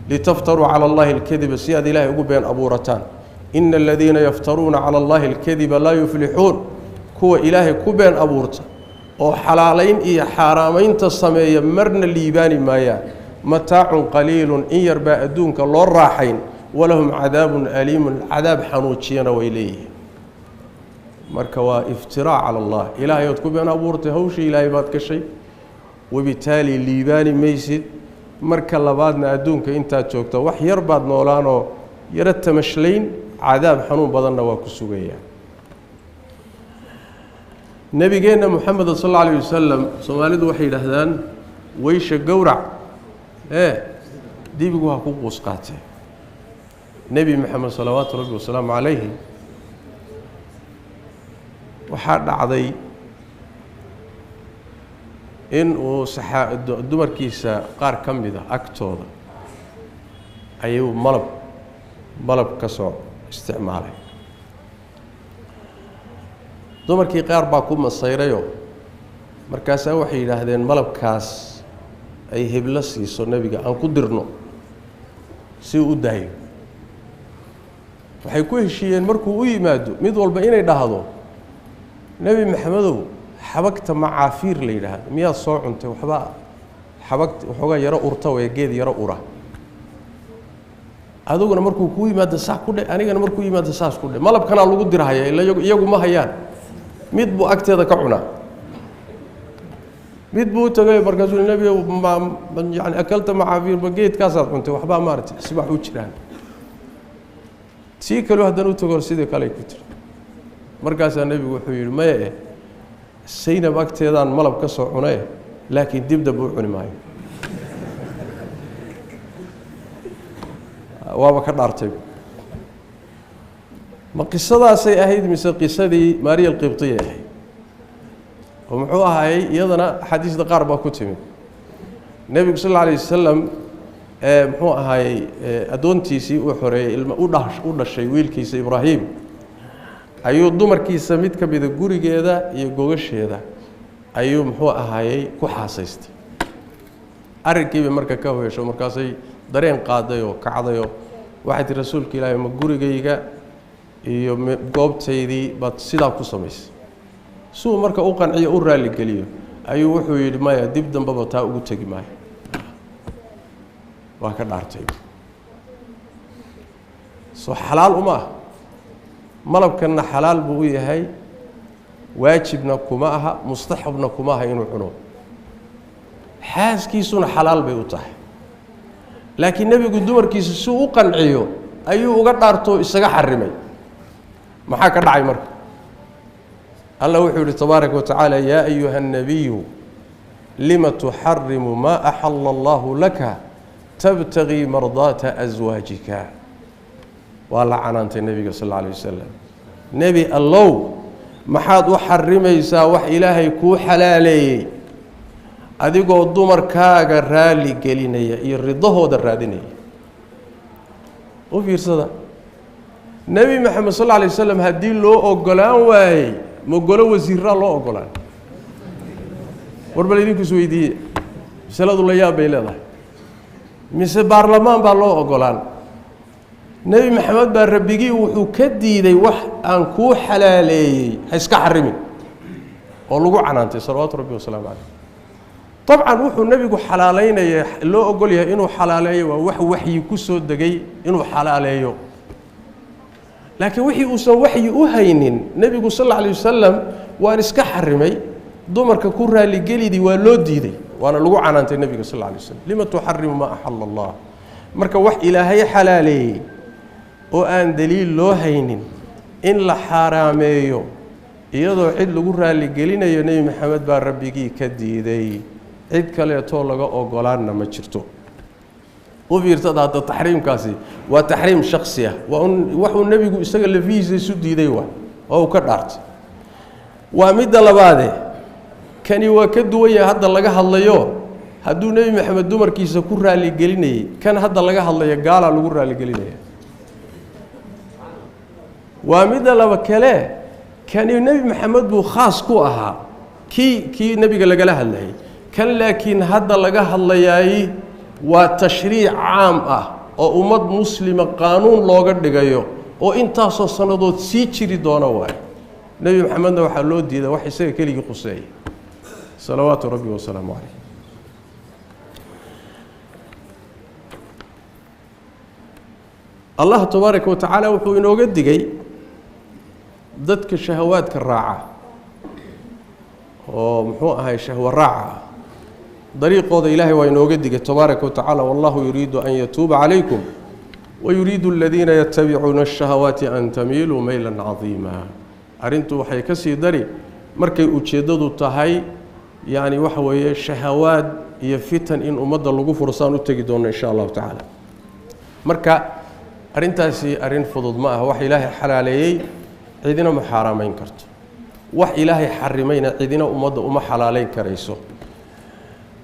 Speaker 2: litaftaruu cala allahi alkadiba, si aad Ilaahay ugu been abuurataan. Ina aladiina yaftaruuna cala allahi alkadiba laa yuflixuun. Kuwa Ilaahay ku been abuurta oo xalaalayn iyo xaaraamaynta sameeya marna liibaani maayaan. Mataacun qaliilun, in yar baa adduunka loo raaxayn, walahum cadaabun aliimun, cadaab xanuujiyana way leeyihiin. Marka waa iftiraac cala allah, ilaahay ood ku been abuurtay, hawshii ilaahay baad gashay, wabitaali liibaani maysid. Marka labaadna adduunka intaad joogto wax yar baad noolaanoo yaro tamashlayn, cadaab xanuun badanna waa ku sugayaa. Nabigeenna Moxamed sal alla alayh wasalam, soomaalidu waxay yidhaahdaan weysha gowrac ee dibigu ha ku quus qaatee. Nebi Moxamed salawaatu rabbi wasalaamu calayhi waxaa dhacday in uu dumarkiisa qaar ka mida agtooda ayuu malab ka soo isticmaalay. Dumarkii qaar baa ku masayrayoo markaasaa waxay yidhaahdeen malabkaas ay heblo siiso nebiga aan ku dirno si uu u daayo. Waxay ku heshiiyeen markuu u yimaado mid walba inay dhahdo Nebi Maxamedow xabagta macaafiir la yidhaahdo miyaad soo cuntay? Waxbaa xabagta waxoogaa yaro urta waya, geed yaro ura. Adiguna markuu kuu yimaado saa ku dhe, anigana markuu yimaado saas ku dhe. Malabkanaa lagu dirhaya ila iyagu ma hayaan. Mid buu agteeda ka cunaa, mid buu u tagay markaasuu nebiga yani akalta macaafiir, ma geedkaasaad cuntay? Waxbaa maaragtay sibaax u jiraan. Sii kaleu haddana u tago sidii kale ku tiri. Markaasaa nebigu wuxuu yidhi maya eh, Saynab agteedaan malab ka soo cunaye, laakiin dib damba u cuni maayo, waaba ka dhaartay. Ma qisadaasay ahayd mise qisadii Maariya alqibtiya ahayd? Oo muxuu ahaayey iyadana axaadiista qaar baa ku timid. Nebigu sal alla alayh wasalam muxuu ahaayey addoontiisii uu xoreeyey ilma u dhashay wiilkiisa Ibraahim, ayuu dumarkiisa mid ka mida gurigeeda iyo gogasheeda ayuu muxuu ahaayey ku xaasaystay. Arrinkiibay marka ka hoyesho, markaasay dareen qaaday oo kacdayoo waxay tihi rasuulka ilaahay ma gurigayga iyo goobtaydii baad sidaa ku samaysay? Si uu marka u qanciyo u raalligeliyo ayuu wuxuu yidhi maya, dib dambaba taa ugu tegi maayo, waa ka dhaartay. Soo xalaal uma ah malabkanna, xalaal buu u yahay, waajibna kuma aha, mustaxabna kuma aha inuu cuno, xaaskiisuna xalaal bay u tahay. Laakiin nebigu dumarkiisa si uu u qanciyo ayuu uga dhaartoo isaga xarimay. Maxaa ka dhacay marka? Allah wuxuu yihi tabaaraka wa tacaala yaa ayuha الnabiyu lima tuxarimu maa axala allahu laka tabtagii mardaata aswaajika. Waa la canaantay nebiga sal alla alay wasalam. Nebi allow, maxaad u xarimaysaa wax ilaahay kuu xalaaleeyey adigoo dumarkaaga raali gelinaya iyo ridahooda raadinaya? U fiirsada, Nebi Maxamed sal alla alay wasalam haddii loo ogolaan waayey, ma golo wasiiraa loo ogolaan? War bal idinku is weydiiye, masaladu la yaab bay leedahay. Mise baarlamaan baa loo ogolaan? Nebi Maxamed baa rabbigii wuxuu ka diiday wax aan kuu xalaaleeyey ha iska xarimin, oo lagu canaantay salawaatu rabbi wasalaamu caleyh. Dabcan wuxuu nebigu xalaaleynaya loo ogol yahay inuu xalaaleeyo waa wax waxyi ku soo degay inuu xalaaleeyo, laakiin wixii uusan waxyi u haynin nebigu sal alla alay wasalam waan iska xarimay dumarka ku raaligelidii waa loo diiday, waana lagu canaantay nebiga sal alla alay waslam, lima tuxarimu maa axala allah. Marka wax ilaahay xalaaleeyey oo aan daliil loo haynin in la xaaraameeyo iyadoo cid lagu raaligelinayo, Nebi Maxamed baa rabbigii ka diiday, cid kaleetoo laga ogolaanna ma jirto. U fiirsada hadda, taxriimkaasi waa taxriim shaksi ah, waa waxuu nebigu isaga lafihiisa isu diiday waa oo uu ka dhaartay. Waa midda labaade, kani waa ka duwan yahay hadda laga hadlayo. Hadduu Nebi Maxamed dumarkiisa ku raaligelinayey, kan hadda laga hadlayo gaalaa lagu raaligelinaya. Waa midda laba kale, kani Nebi Maxamed buu khaas ku ahaa, kii nebiga lagala hadlayay. Kan laakiin hadda laga hadlayaay waa tashriic caam ah oo ummad muslima qaanuun looga dhigayo oo intaasoo sannadood sii jiri doona waayo. Nebi Maxamedna waxaa loo diiday wax isaga keligii khuseeya, salawaatu rabbi wasalaamu caleyh. Allah tabaaraka wa tacaala wuxuu inooga digay Dadka shahawaadka raaca oo muxuu ahay shahwa raaca, dariiqooda Ilaahay waa inooga digay tabaaraka wa tacaala. Wallahu yuriidu an yatuuba calaykum wayuriidu aladiina yatabicuuna ashahawaati an tamiiluu maylan cadiima. Arrintu waxay ka sii dari markay ujeeddadu tahay yacni waxa weeye shahawaad iyo fitan in ummadda lagu fursaan u tegi doono insha allahu tacaala. Marka arrintaasi arrin fudud ma aha. Wax Ilaahay xalaaleeyey cidina ma xaaraamayn karto, wax Ilaahay xarimayna cidina ummadda uma xalaaleyn karayso.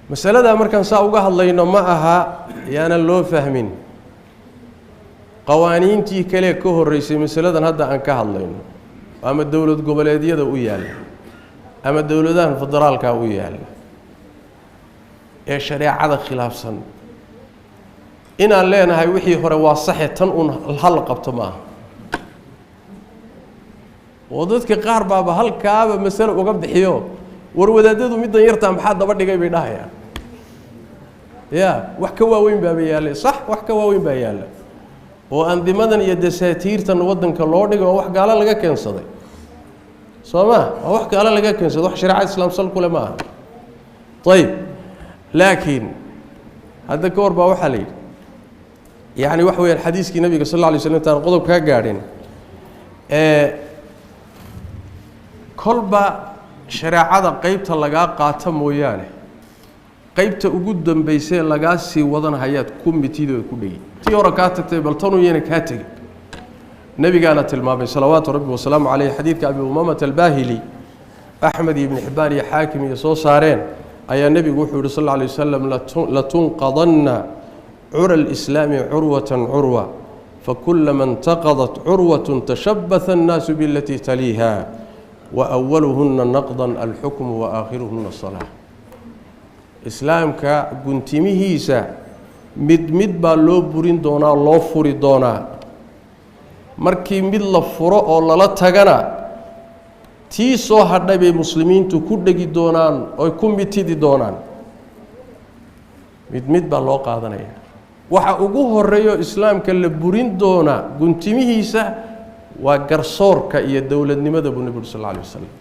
Speaker 2: Masaladaa markaan saa uga hadlayno ma aha yaanan loo fahmin qawaaniintii kale ka horreysay masaladan hadda aan ka hadlayno, ama dowlad goboleedyada u yaalla ama dowladahan federaalka u yaalla ee shareecada khilaafsan, inaan leenahay wixii hore waa saxe tan uun hal qabto ma aha. Oo dadka qaar baaba halkaaba masale uga bixiyo, war wadaadadu middan yartaa maxaa daba dhigay bay dhahayaan. Ya wax ka waaweyn baaba yaalla, sax, wax ka waaweyn baa yaalla oo andimadan iyo dasaatiirtan waddanka loo dhigay waa wax gaalo laga keensaday, soo ma? Waa wax gaalo laga keensaday, wax shareecada islaam sal kule ma aha. Ayib, laakiin hadda ka hor baa waxaa la yidhi, yacni waxa weyaan xadiiskii nabiga sal alla alay slam intaan qodob kaa gaadhin, kolba shareecada qeybta lagaa qaato mooyaane qeybta ugu dambeysee lagaa sii wadan hayaad ku mitidooda ku dhegi tii hore kaa tagtay, bal tanuu yana kaa tegin. Nabigaana tilmaamay salawaatu rabbi wasalaamu caleyh xadiidka Abi Umaamata Albaahili, Axmed iyo Ibni Xibbaan iyo Xaakim iyo soo saareen, ayaa nebigu wuxuu yihi sal alla alay wasalam: latunqadanna cura alislaami curwatan curwa, fakulama intaqadat curwatu tashabaha annaasu bilatii taliiha, waawaluhuna naqdan alxukmu waaakhiruhuna asalaa. Islaamka guntimihiisa mid mid baa loo burin doonaa, loo furi doonaa. Markii mid la furo oo lala tagana, tii soo hadhay bay muslimiintu ku dhegi doonaan oy ku mitidi doonaan. Mid mid baa loo qaadanaya. Waxa ugu horeeyo islaamka la burin doonaa guntimihiisa waa garsoorka iyo dowladnimada, buu nebigu sal alla alay wasalam.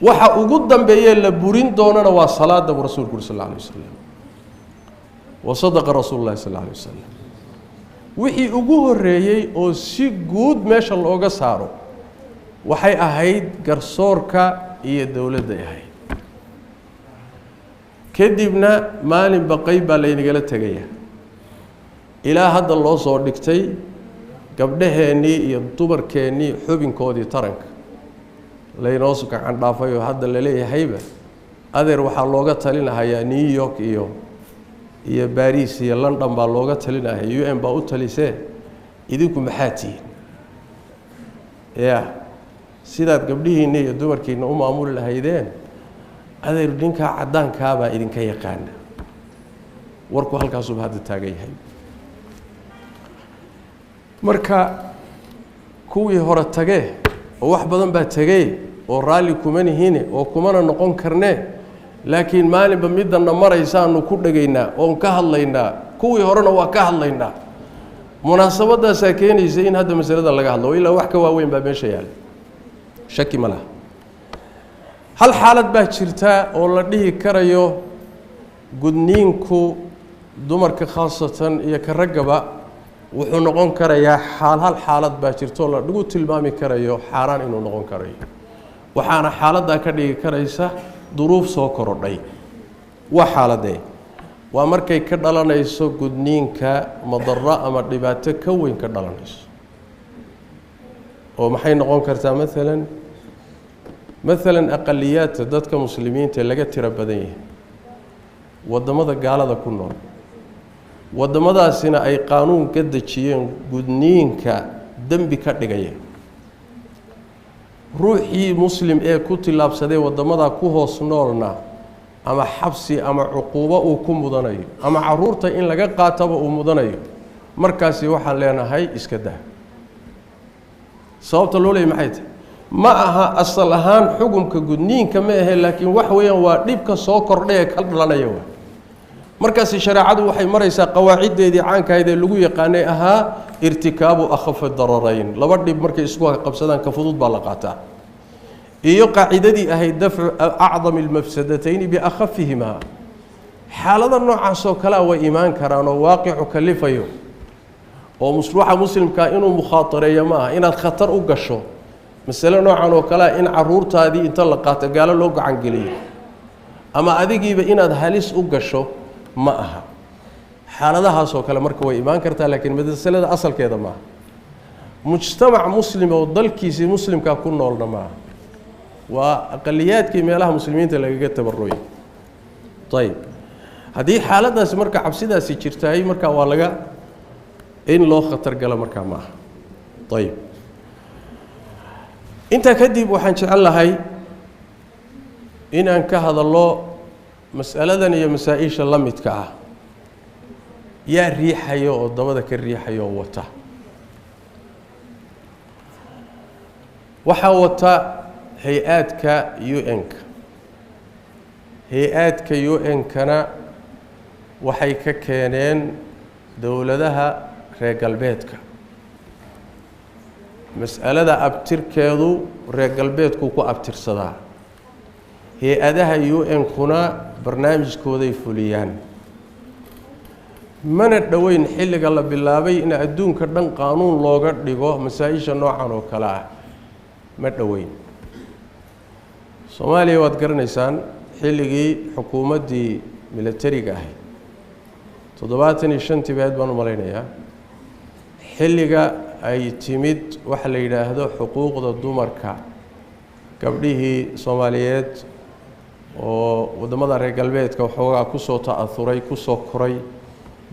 Speaker 2: Waxa ugu dambeeyee la burin doonana waa salaada, buu rasuulku uri sal alla alay wasalam. Wa sadaqa rasuulu llahi sal alla alay wasalam. Wixii ugu horreeyey oo si guud meesha looga saaro waxay ahayd garsoorka iyo dowladday ahayd. Kadibna maalinba qeyb baa laynagala tegaya, ilaa hadda loo soo dhigtay gabdhaheennii iyo dumarkeennii xubinkoodii taranka laynoo gacan dhaafay, oo hadda laleeyahayba adeer waxaa looga talinahayaa New York iyo Baris iyo London baa looga talinahaya, UN baa u talisee, idinku maxaa tihiin? Ya sidaad gabdhihiinna iyo dumarkiinna u maamuli lahaydeen, adeer ninkaa caddaankaabaa idinka yaqaana. Warku halkaasuba hadda taagan yahay. Marka kuwii hore tagee oo wax badan baa tegey oo raalli kuma nihine oo kumana noqon karnee, laakiin maalinba middanna maraysaanu ku dhegaynaa oon ka hadlaynaa, kuwii horena waa ka hadlaynaa. Munaasabadaasaa keenaysa in hadda masalada laga hadlo, ilaa wax ka waaweyn baa meesha yaala, shaki ma laha. Hal xaalad baa jirta oo la dhihi karayo gudniinku dumarka khaasatan iyo ka raggaba wuxuu noqon karayaa xaal. Hal xaalad baa jirta oo la dhigu tilmaami karayo xaaraan inuu noqon karayo, waxaana xaaladdaa ka dhigi karaysa duruuf soo korodhay. Waa xaaladee? Waa markay ka dhalanayso gudniinka madaro ama dhibaato ka weyn ka dhalanayso. Oo maxay noqon kartaa? Maalan aqaliyaadka dadka muslimiinta ee laga tiro badan yahay waddamada gaalada ku nool, waddamadaasina ay qaanuun ka dejiyeen gudniinka dembi ka dhigaya. Ruuxii muslim ee ku tillaabsaday waddamadaa ku hoos noolna ama xabsi ama cuquubo uu ku mudanayo ama caruurta in laga qaataba uu mudanayo, markaasi waxaan leenahay iska daa. Sababta loo leeyay maxay tahay? Ma aha asal ahaan xukumka gudniinka ma ahe, laakiin wax weeyaan waa dhibka soo kordhay ee ka dhalanaya. Wa Markaasi shareecadu waxay maraysaa qawaaciddeedii caankahayd ee lagu yaqaanay ahaa irtikaabu akhafa dararayn, laba dhib markay isku qabsadaan ka fudud baa la qaataa, iyo qaacidadii ahayd dafcu acdami almafsadatayni biakhafihimaa. Xaalada noocaasoo kalea way imaan karaan oo waaqicu kalifayo, oo ruuxa muslimkaa inuu mukhaatareeyo ma aha inaad khatar u gasho masale noocan oo kalea, in caruurtaadii inta la qaato gaalo loo gacangeliyo ama adigiiba inaad halis u gasho ma aha. Xaaladahaasoo kale marka way imaan kartaa, laakiin masalada asalkeeda maaha. Mujtamac muslim oo dalkiisii muslimkaa ku noolna maaha, waa aqaliyaadkii meelaha muslimiinta lagaga tabarooyay. Ayib, haddii xaaladaasi marka cabsidaasi jirtaay, marka waa laga in loo khatar galo markaa ma aha. Ayib, intaa kadib waxaan jecel lahay inaan ka hadallo mas'aladan iyo masaa-isha la midka ah. Yaa riixaya oo dabada ka riixaya oo wata? Waxaa wata hay-aadka UN-ka. Hay-aadka UN-kana waxay ka keeneen dowladaha reer galbeedka. Mas'alada abtirkeedu reer galbeedku ku abtirsadaa, hay-adaha UN-kuna barnaamijkooday fuliyaan. Mana dhoweyn xilliga la bilaabay in adduunka dhan qaanuun looga dhigo masaa-isha noocan oo kale ah, ma dhoweyn. Soomaaliya waad garanaysaan xilligii xukuumaddii milatariga ahayd, 75-tii baad baan u malaynayaa, xilliga ay timid waxa la yidhaahdo xuquuqda dumarka, gabdhihii soomaaliyeed oo waddamada reer galbeedka waxoogaa kusoo ta'ahuray, kusoo koray,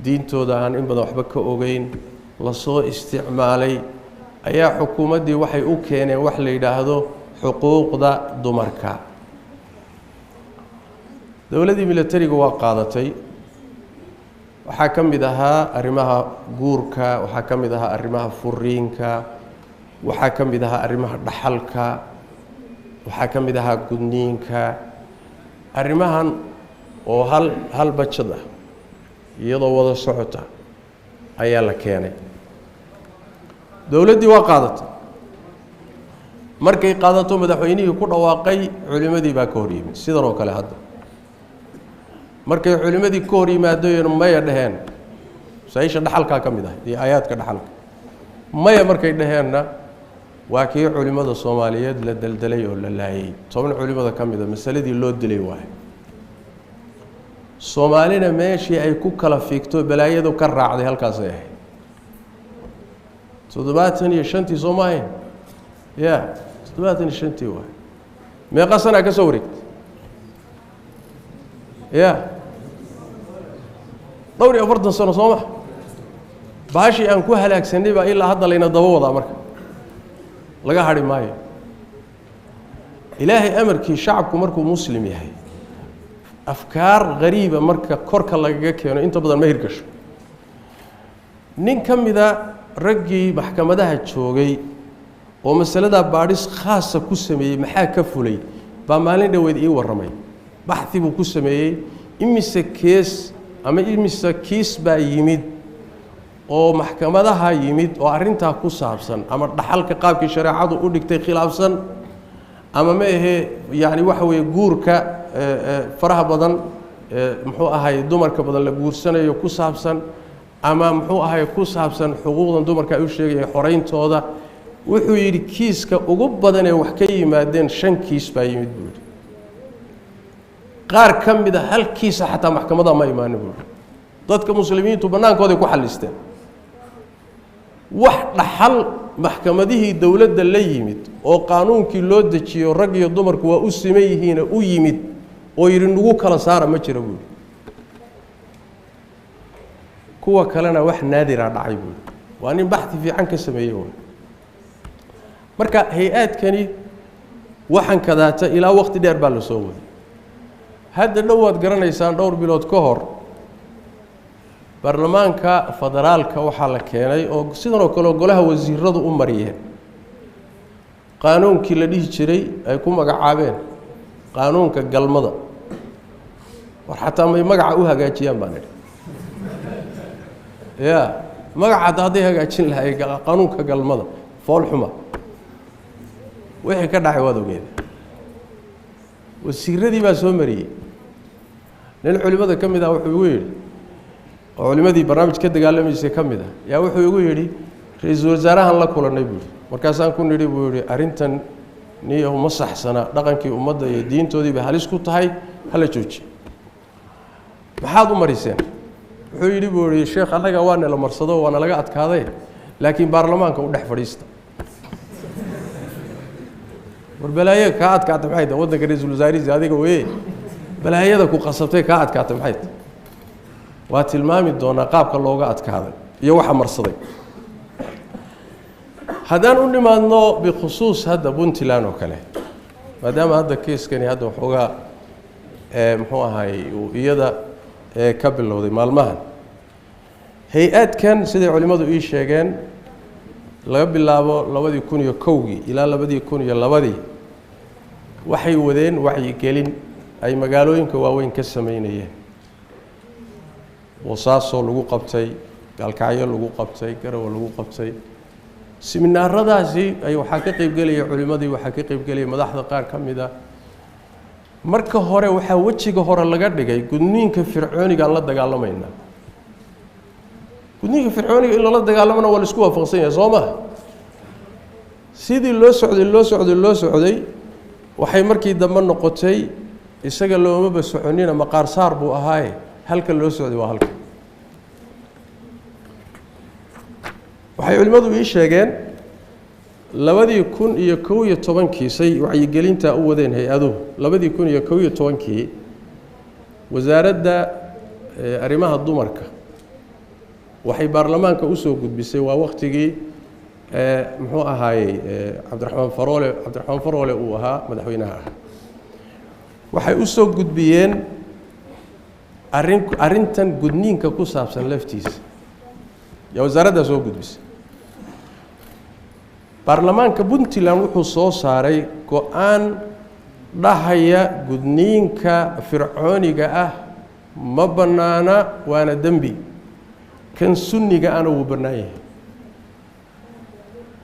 Speaker 2: diintooda aan in badan waxba ka ogeyn, lasoo isticmaalay, ayaa xukuumaddii waxay u keeneen wax la yidhaahdo xuquuqda dumarka. Dowladdii milatariga waa qaadatay. Waxaa ka mid ahaa arrimaha guurka, waxaa ka mid ahaa arrimaha furiinka, waxaa ka mid ahaa arrimaha dhaxalka, waxaa ka mid ahaa gudniinka, arrimahan oo hal hal bajad ah iyadoo wada socota ayaa la keenay. Dowladdii waa qaadatay. Markay qaadato madaxweynihii ku dhawaaqay, culimadii baa ka hor yimid. Sidan oo kale hadda markay culimadii ka hor yimaadeen, maya dhaheen. Masaa-isha dhaxalkaa ka mid ahay iyo aayaadka dhaxalka, maya markay dhaheenna, waa kii culimada soomaaliyeed la deldelay oo la laayay. 10 culimada ka mida masaladii loo dilay waayo. Soomaalina meeshii ay ku kala fiigto balaayadu ka raacday halkaasay ahayd. 75-tii soo ma ahayn? Ya, 75-tii waay. Meeqa sanaa ka soo wareegtay? Ya, dhowr iyo 40 sano soo ma? Baashii aan ku halaagsanay baa ilaa hadda layna daba wadaa, marka laga hadhi maayo. Ilaahay amarkii, shacabku markuu muslim yahay, afkaar qariiba marka korka lagaga keeno inta badan ma hirgasho. Nin ka mida raggii maxkamadaha joogay oo masaladaa baadhis khaasa ku sameeyey, maxaa ka fulay, baa maalin dhoweed ii warramay. Baxhi buu ku sameeyey imise kees ama imise kiis baa yimid oo maxkamadaha yimid oo arrintaa ku saabsan, ama dhaxalka qaabkii shareecadu u dhigtay khilaafsan, ama ma ahee, yacni waxa weeye guurka faraha badan, muxuu ahay, dumarka badan la guursanayo ku saabsan, ama muxuu ahay ku saabsan xuquuqdan dumarka ay u sheegayeen, xoreyntooda. Wuxuu yidhi kiiska ugu badanee wax ka yimaadeen 5 kiis baa yimid, buu yidhi. Qaar ka mida hal kiisa xataa maxkamadaha ma imaanin, buu yidhi. Dadka muslimiintu bannaankooday ku xallisteen. Wax dhaxal maxkamadihii dowladda la yimid oo qaanuunkii loo dejiyo rag iyo dumarku waa u siman yihiina u yimid oo yidhi nagu kala saara ma jira, buu yidhi. Kuwa kalena wax naadira dhacay, buu yidhi. Waa nin baxdi fiican ka sameeyey waay. Marka hay-aadkani waxaan kadaata ilaa waqti dheer baa la soo waday. Hadda dhow waad garanaysaan, dhowr bilood ka hor baarlamaanka federaalka waxaa la keenay oo sidan oo kale golaha wasiiradu u mariyeen qaanuunkii la dhihi jiray, ay ku magacaabeen qaanuunka galmada. War xataa may magaca u hagaajiyaan baan idhi. Ya magaca hadda hadday hagaajin lahay qanuunka galmada fool xuma wixii ka dhacay waad ogeeda. Wasiiradii baa soo mariyey. Nin culimada ka mid ah wuxuu igu yidhi, oo culimadii barnaamij ka dagaalamaysay ka mid ah, yaa wuxuu igu yidhi ra-iisul wasaarahan la kulannay buu yidhi. Markaasaan ku nidhi buu yidhi arrintan niyahu ma saxsana, dhaqankii ummadda iyo diintoodii bay halis ku tahay, hala joojiyo. Maxaad u mariseen? Wuxuu yidhi buu yidhi sheekh annaga waa nala marsado, waa nalaga adkaaday, laakiin baarlamaanka u dhex fadhiista. War balaayo kaa adkaata maxay tahay? Waddanka ra-iisul wasaarihiisa adiga weye, balaayada ku qasabtay kaa adkaata maxay tahay? Waa tilmaami doonaa qaabka looga adkaaday iyo waxa marsaday. Haddaan u nimaadno bikhusuus hadda Puntland oo kale, maadaama hadda kiiskani hadda waxoogaa muxuu ahaay uu iyada ka bilowday maalmahan, hay-adkan siday culimmadu ii sheegeen laga bilaabo 2001 ilaa 2002 waxay wadeen wacyigelin ay magaalooyinka waaweyn ka sameynayeen. Boosaaso lagu qabtay, Gaalkacyo lagu qabtay, Garowe lagu qabtay. Siminaaradaasi ay waxaa ka qaybgelaya culimmadii, waxaa ka qaybgelaya madaxda qaar ka mid ah. Marka hore waxaa wejiga hore laga dhigay gudniinka fircoonigaan la dagaalamaynaa. Gudniinka fircooniga in lala dagaalamana waa la isku waafaqsan yahay, soo maha? Sidii loo socday loo socday loo socday, waxay markii dambe noqotay isaga loomaba soconina, maqaar saar buu ahaaye, halka loo socday waa halka. Waxay culimmadu ii sheegeen 2011 say wacyigelintaa u wadeen hay-aduhu, 2011 wasaaradda arrimaha dumarka waxay baarlamaanka usoo gudbisay, waa waktigii muxuu ahaayey Cabdiraxmaan Faroole, Cabdiraxmaan Faroole uu ahaa madaxweynaha ah, waxay usoo gudbiyeen arrintan gudniinka ku saabsan laftiisa. Yaa wasaaraddaa soo gudbisay. Baarlamaanka Puntland wuxuu soo saaray go-aan dhahaya gudniinka fircooniga ah ma bannaana, waana dembi, kan sunniga ana wuu bannaan yahay.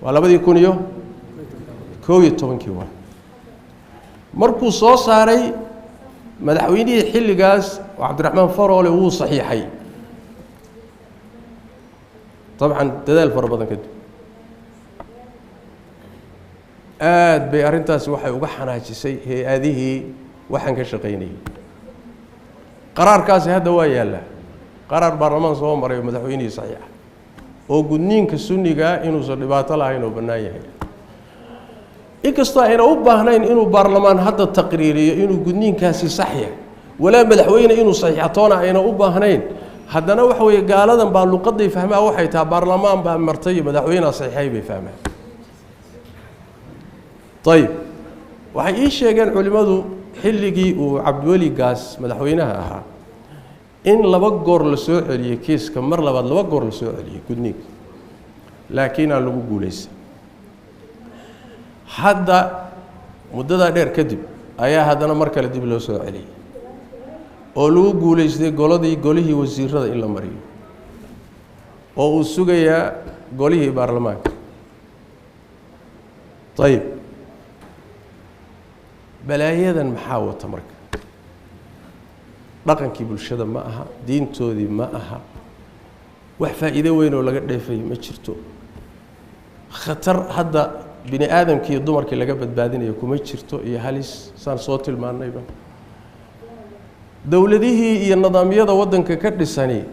Speaker 2: Waa 2011 waa markuu soo saaray. Madaxweynihii xilligaas Cabdiraxmaan Faroole wuu saxiixay, dabcan dadaal fara badan kadib. Aad bay arrintaasi waxay uga xanaajisay hay-adihii waxaan ka shaqaynayay. Qaraarkaasi hadda waa yaallaa, qaraar baarlamaan soo maray oo madaxweynihii saxiixa oo gudniinka sunnigaa inuusan dhibaato lahayn oo bannaan yahay. Inkastoo ayna u baahnayn inuu baarlamaan hadda taqriiriyo inuu gudniinkaasi sax yahay, walaa madaxweyne inuu saxiixatoona ayna u baahnayn, haddana waxa weeye gaaladan baa luqaday fahmaa waxay tahay baarlamaan baa martay iyo madaxweynea saxiixay bay fahmaan. Ayib, waxay ii sheegeen culimmadu xilligii uu Cabdiweli Gaas madaxweynaha ahaa in 2 goor la soo celiyey kiiska, mar labaad 2 goor la soo celiyey gudniinka, laakiin aan lagu guulaysan. Hadda muddadaa dheer kadib ayaa haddana mar kale dib loo soo celiyey oo lagu guulaystay golihii wasiirada in la mariyo, oo uu sugayaa golihii baarlamaanka. Ayib, balaayadan maxaa wata marka? Dhaqankii bulshada ma aha, diintoodii ma aha, wax faa'iido weyn oo laga dheefay ma jirto. Khatar hadda bini aadamkii iyo dumarkii laga badbaadinayo kuma jirto iyo halis saan soo tilmaannayba. Dowladihii iyo nidaamyada waddanka ka dhisani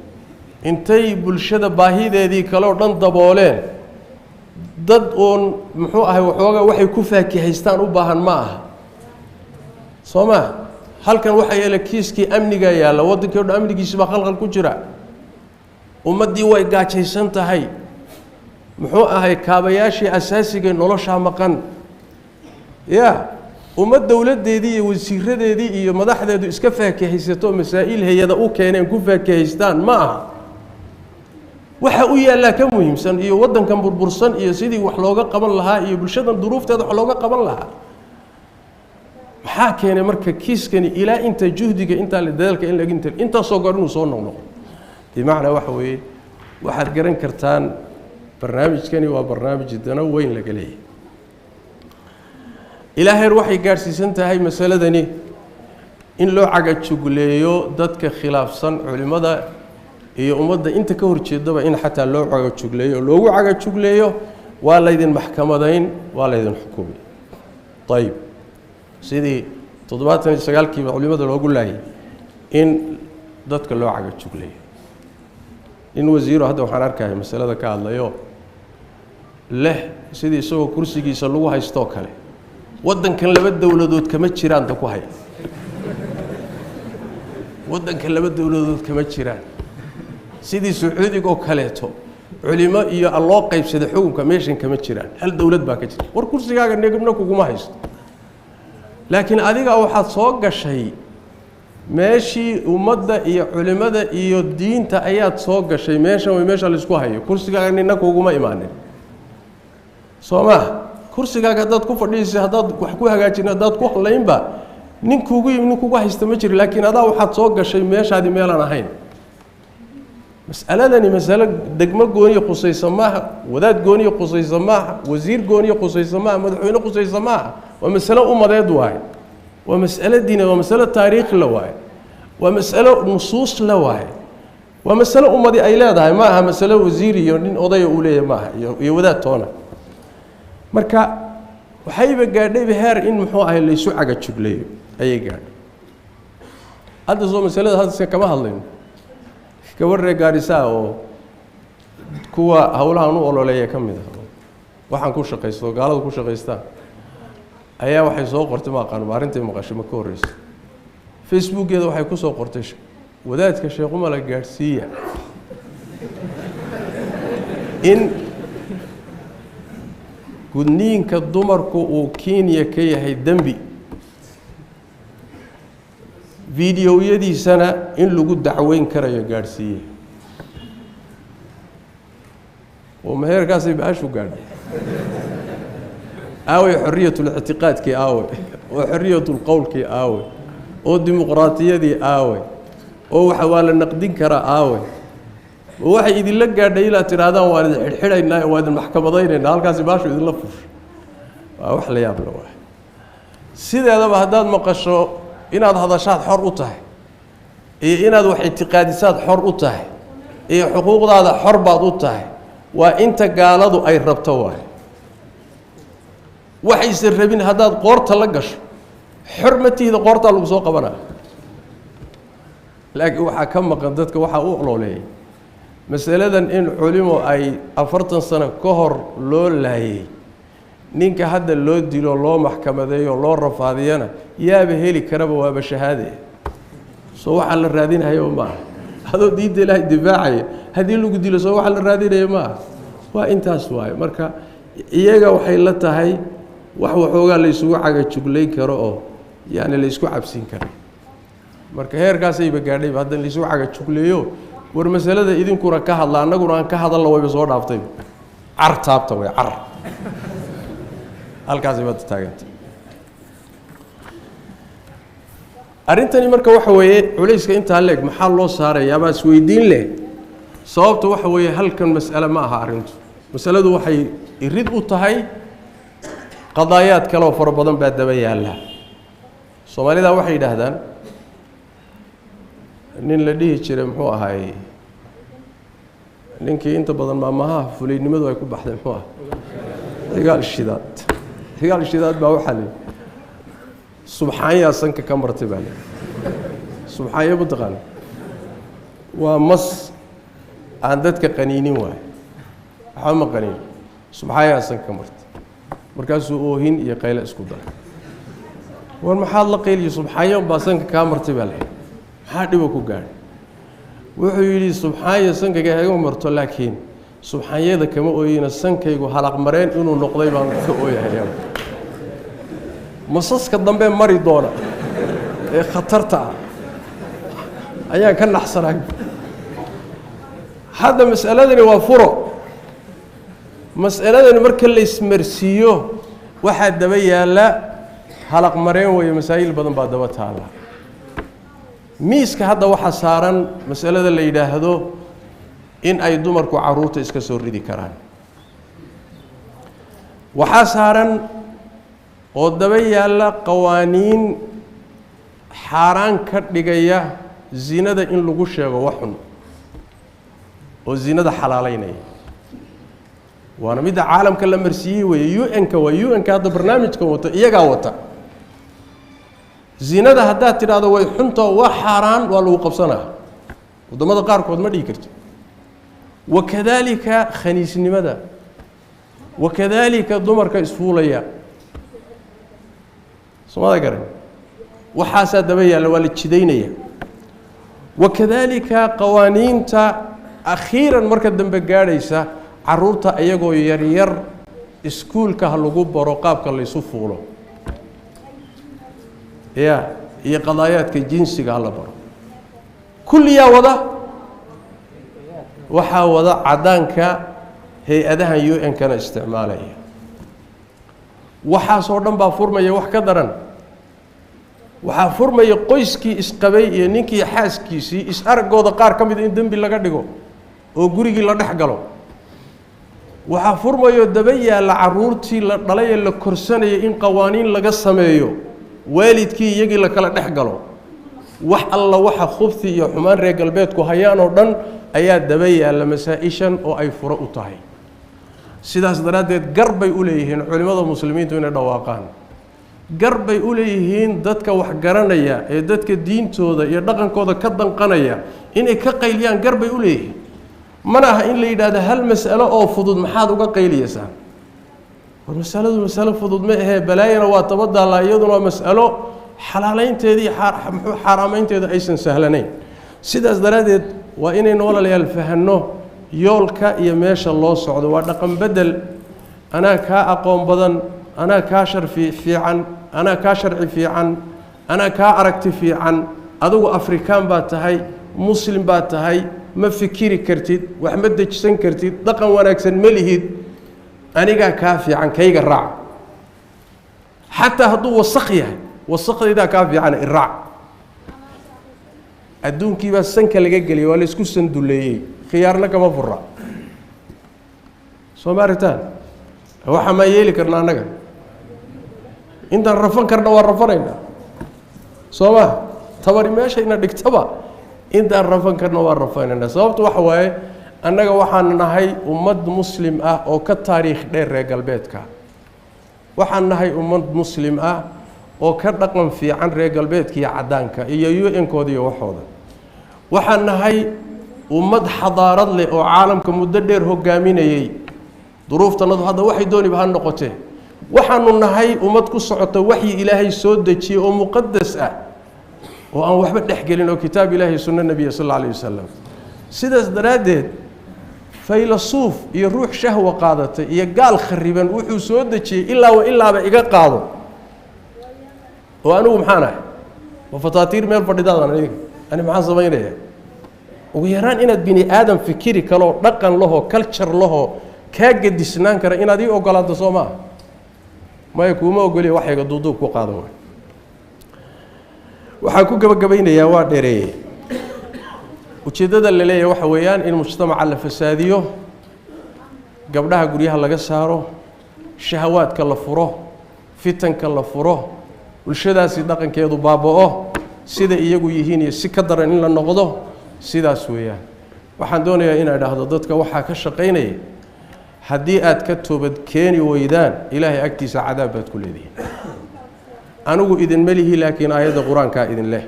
Speaker 2: intay bulshada baahideedii kale oo dhan dabooleen, dad uun muxuu ahay waxoogaa waxay ku faakihaystaan u baahan ma aha, soo maa? Halkan waxaa yeelay kiiskii amnigaa yaalla, waddankii o dhan amnigiisi baa khalkhal ku jira, ummaddii way gaajaysan tahay, muxuu ahay kaabayaashii asaasiga noloshaa maqan. Ya ummad dowladdeedii iyo wasiiradeedii iyo madaxdeedu iska faakihaysato masaa'il hay-ada u keeneen ku faakihaystaan ma aha. Waxa u yaallaa ka muhiimsan iyo waddankan burbursan iyo sidii wax looga qaban lahaa iyo bulshadan duruufteeda wax looga qaban lahaa. Maxaa keenay marka kiiskani ilaa inta juhdiga intaa la dadaalka in laga intaasoo goor inuu soo noqnoqdo? Bimacnaa waxa weeye, waxaad garan kartaan barnaamijkani waa barnaamij dano weyn laga leeyahay. Ilaa heer waxay gaadhsiisan tahay masaladani in loo cagajugleeyo dadka khilaafsan culimmada iyo ummadda inta ka horjeedaba, in xataa loo cagajugleeyo, loogu cagajugleeyo waa laydin maxkamadayn, waa laydin xukumay. Ayib, sidii 79-kiiba culimada loogu laayay in dadka loo cagajugleeyo. Nin wasiiro hadda waxaan arkaya masalada ka hadlayo leh, sidii isagoo kursigiisa lagu haystoo kale, waddankan laba dowladood kama jiraan, da ku haya waddankan laba dowladood kama jiraan, sidii Sacuudiga oo kaleeto culimo iyo loo qaybsaday xukunka meeshan kama jiraan, hal dowlad baa ka jirta. War kursigaaga nibna kuguma haysto, laakiin adiga waxaad soo gashay meeshii ummadda iyo culimada iyo diinta ayaad soo gashay. Meeshan way meesha laisku hayo, kursigaaga nina kuguma imaanin, soo maa? Kursigaaga haddaad ku fadhiisay, haddaad wax ku hagaajin, haddaad ku hadlaynba, nin kugu yimi, nin kugu haysta ma jiro. Laakiin adaa waxaad soo gashay meeshaadii meelaan ahayn. Mas'aladani masalo degmo gooniya khusaysa maaha, wadaad gooniya khusaysa maaha, wasiir gooniya khusaysa maaha, madaxweyne khusaysa maaha. Waa masalo ummadeed waaye, waa mas'alo diineed, waa masalo taariikh la waaye, waa masalo nusuus la waaye, waa masalo ummadi ay leedahay. Ma aha masalo wasiir iyo nin odaya uu leeyahay maaha, iyo wadaad toona. Marka waxayba gaadhayba heer in muxuu ahay laysu cagajugleeyo ayay gaadhay. Hadda soo masalada hadda kama hadlayno. Gabadh reer Gaarisaa oo kuwa howlahan u ololeeya ka mid ah, waxaan ku shaqaysto gaalada ku shaqaystaan, ayaa waxay soo qortay, ma aqaano ma arrintay maqashay ma ka horreysa, Facebookeeda waxay ku soo qortay, wadaadka Sheekhumala gaadhsiiya in gudniinka dumarku uu Kenya ka yahay dembi, videoyadiisana in lagu dacweyn karayo gaadhsiiye. Oo maheerkaasay baashu gaadhay? Aawey xorriyatulictiqaadkii? Aawey oo xorriyatulqowlkii? Aawey oo dimuqraatiyadii? Aawey oo waxa waa la naqdin karaa? Aawey oo waxay idinla gaadhay ilaad tidhaahdaan waan idin xidhxidhaynaa, waa idin maxkamadaynaynaa? Halkaasi baashu idinla fushay. Waa wax la yaab la waay. Sideedaba haddaad maqasho inaad hadashaad xor u tahay iyo inaad wax ictiqaadisaad xor u tahay iyo xuquuqdaada xor baad u tahay, waa inta gaaladu ay rabto waay. Waxaysan rabin haddaad qoorta la gasho, xor ma tihida, qoortaa lagu soo qabanaa. Laakiin waxaa ka maqan dadka waxaa u olooleeyay masaladan in culimo ay 40 sano ka hor loo laayay, ninka hadda loo dilo, loo maxkamadeeyo, loo rafaadiyana yaaba heli karaba, waaba shahaade. Soo waxaa la raadinayo maaha? Adoo diinta Ilaahay difaacaya haddii lagu dilo, soo waxaa la raadinayo maaha? Waa intaas waaye. Marka iyaga waxay la tahay wax waxoogaa la isugu cagajuglayn karo oo yacni la isku cabsin karo. Marka heerkaasayba gaadhayba haddan la isugu cagajugleeyo. War masalada idinkuna ka hadla, annaguna aan ka hadalna, wayba soo dhaaftayba. Car taabta way car halkaasay baad taagantay arrintani. Marka waxa weeye, culayska intaa leeg maxaa loo saarayaa baa isweydiin leh. Sababta waxa weeye, halkan mas'ale ma aha arrintu. Masaladu waxay irid u tahay qadaayaad kale oo fara badan baa daba yaalla. Soomaalida waxay yidhaahdaan, nin la dhihi jiray muxuu ahaay ninkii inta badan maamahaha fulaynimadu ay ku baxday, muxuu ah, Cigaal Shidaad. Cigaal Shidaad baa waxaa la yidhi subxaanyaa sanka ka martay baa la yidhi. Subxaanya mataqaana? Waa mas aan dadka qaniinin waayo, waxba ma qaniinin. Subxaanyaa sanka ka martay, markaasuu oohin iyo qayle isku daray. War maxaad la qayliyo? Subxaanya baa sanka kaa martay baa la yidhi, maxaa dhiba ku gaadhay? Wuxuu yidhi, subxaanya sankayga haga marto, laakiin subxaanyada kama ooyina, sankaygu halaq mareen inuu noqday baan ka ooyahaya, masaska dambe mari doona ee khatarta ah ayaan ka naxsanay. Hadda mas'aladani waa furo. Mas'aladani marka la ismarsiiyo waxaa daba yaalla Halaq mareen weeye, masaa'il badan baa daba taala. Miiska hadda waxaa saaran masalada la yidhaahdo in ay dumarku caruurta iska soo ridi karaan. Waxaa saaran oo daba yaalla qawaaniin xaaraan ka dhigaya zinada in lagu sheego wax xun oo zinada xalaaleynaya. Waana midda caalamka la marsiiyey weeye. UN-ka waa UN-ka hadda barnaamijkan wata, iyagaa wata. Zinada haddaad tidhaahdo way xuntoo waa xaaraan, waa lagu qabsanaa. Waddamada qaarkood ma dhigi karto. Wakadaalika khaniisnimada, wakadaalika dumarka isfuulaya, soomada garan, waxaasaa daba yaalla, waa la jidaynaya. Wakadaalika qawaaniinta akhiiran marka dambe gaadhaysa caruurta iyagoo yaryar iskuulka ha lagu baro qaabka laysu fuulo ya iyo qadaayaadka jinsiga ha la baro. Kulliyaa wada, waxaa wada caddaanka, hay-adahan UN-kana isticmaalaya. Waxaasoo dhan baa furmaya. Wax ka daran waxaa furmaya qoyskii isqabay iyo ninkii xaaskiisii is-araggooda qaar ka mida in dembi laga dhigo oo gurigii la dhex galo. Waxaa furmayo daba yaalla caruurtii la dhalay ee la korsanayay in qawaaniin laga sameeyo, waalidkii iyagii la kala dhex galo. Wax alla waxa khubti iyo xumaan reer galbeedku hayaan oo dhan ayaa daba yaalla masaa-ishan oo ay furo u tahay. Sidaas daraaddeed gar bay u leeyihiin culimmada muslimiintu inay dhawaaqaan, gar bay u leeyihiin dadka wax garanaya ee dadka diintooda iyo dhaqankooda ka danqanaya inay ka qayliyaan, gar bay u leeyihiin. Mana aha in la yidhaahdo hal mas'alo oo fudud maxaad uga qayliyaysaan. War masaladu masalo fudud ma ahee, balaayana waa tabadaallaa, iyaduna waa mas'alo xalaaleynteeda iyo muxuu xaaraamaynteeda aysan sahlanayn. Sidaas daraaddeed waa inaynu walaalayaal fahanno yoolka iyo meesha loo socdo. Waa dhaqan bedel. Anaa kaa aqoon badan, anaa kaa sharfi fiican, anaa kaa sharci fiican, anaa kaa aragti fiican. Adigu Afrikaan baad tahay, muslim baad tahay, ma fikiri kartid, wax ma dejisan kartid, dhaqan wanaagsan ma lihid, anigaa kaa fiican, kayga raac. Xataa hadduu wasakh yahay, wasakhdaydaa kaa fiican, iraac. Adduunkiibaa sanka laga geliyay, waa la isku sanduleeyey, khiyaarna kama fura. Soo ma aragtaan? Waxaa maa yeeli karna annaga? Intaan rafan karna waa rafanaynaa, soo ma? Tabari meeshayna dhigtaba intaan rafan karna waa rafanaynaa. Sababtu waxa waaye, annaga waxaan nahay ummad muslim ah oo ka taariikh dheer reer galbeedka. Waxaan nahay ummad muslim ah oo ka dhaqan fiican reer galbeedka iyo caddaanka iyo UN-kooda iyo waxooda. Waxaan nahay ummad xadaarad leh oo caalamka muddo dheer hogaaminayey, duruuftanadu hadda waxay dooniba ha noqotee. Waxaanu nahay ummad ku socota waxyi Ilaahay soo dejiyey oo muqadas ah oo aan waxba dhex gelin, oo kitaab Ilaahay, sunno nebiya sal alla alayh wasalam. Sidaas daraaddeed faylasuuf iyo ruux shahwa qaadatay iyo gaal khariban wuxuu soo dejiyey ilaa wa ilaaba iga qaado oo anigu maxaan ahay? Ma fataatiir meel fadhidaadan aniga? Ani maxaan samaynayaa? Ugu yaraan inaad bini aadam fikiri kaloo dhaqan lahoo culture lahoo kaa gedisnaan kara inaad ii ogolaato, soo maaha? Maya, kuuma ogoliya, waxayga duuduub ku qaadan waay. Waxaan ku gabagabaynayaa, waa dheereeyey, ujeeddada la leeyahay waxa weeyaan in mujtamaca la fasaadiyo, gabdhaha guryaha laga saaro, shahawaadka la furo, fitanka la furo, bulshadaasi dhaqankeedu baaba'o, sida iyagu yihiin iyo si ka daran in la noqdo. Sidaas weeyaan. Waxaan doonayaa inaa idhaahdo dadka waxaa ka shaqaynaya, haddii aad ka toobad keeni weydaan, Ilaahay agtiisa cadaab baad ku leedihiin. Anigu idinma lihi, laakiin aayadda qur-aankaa idin leh.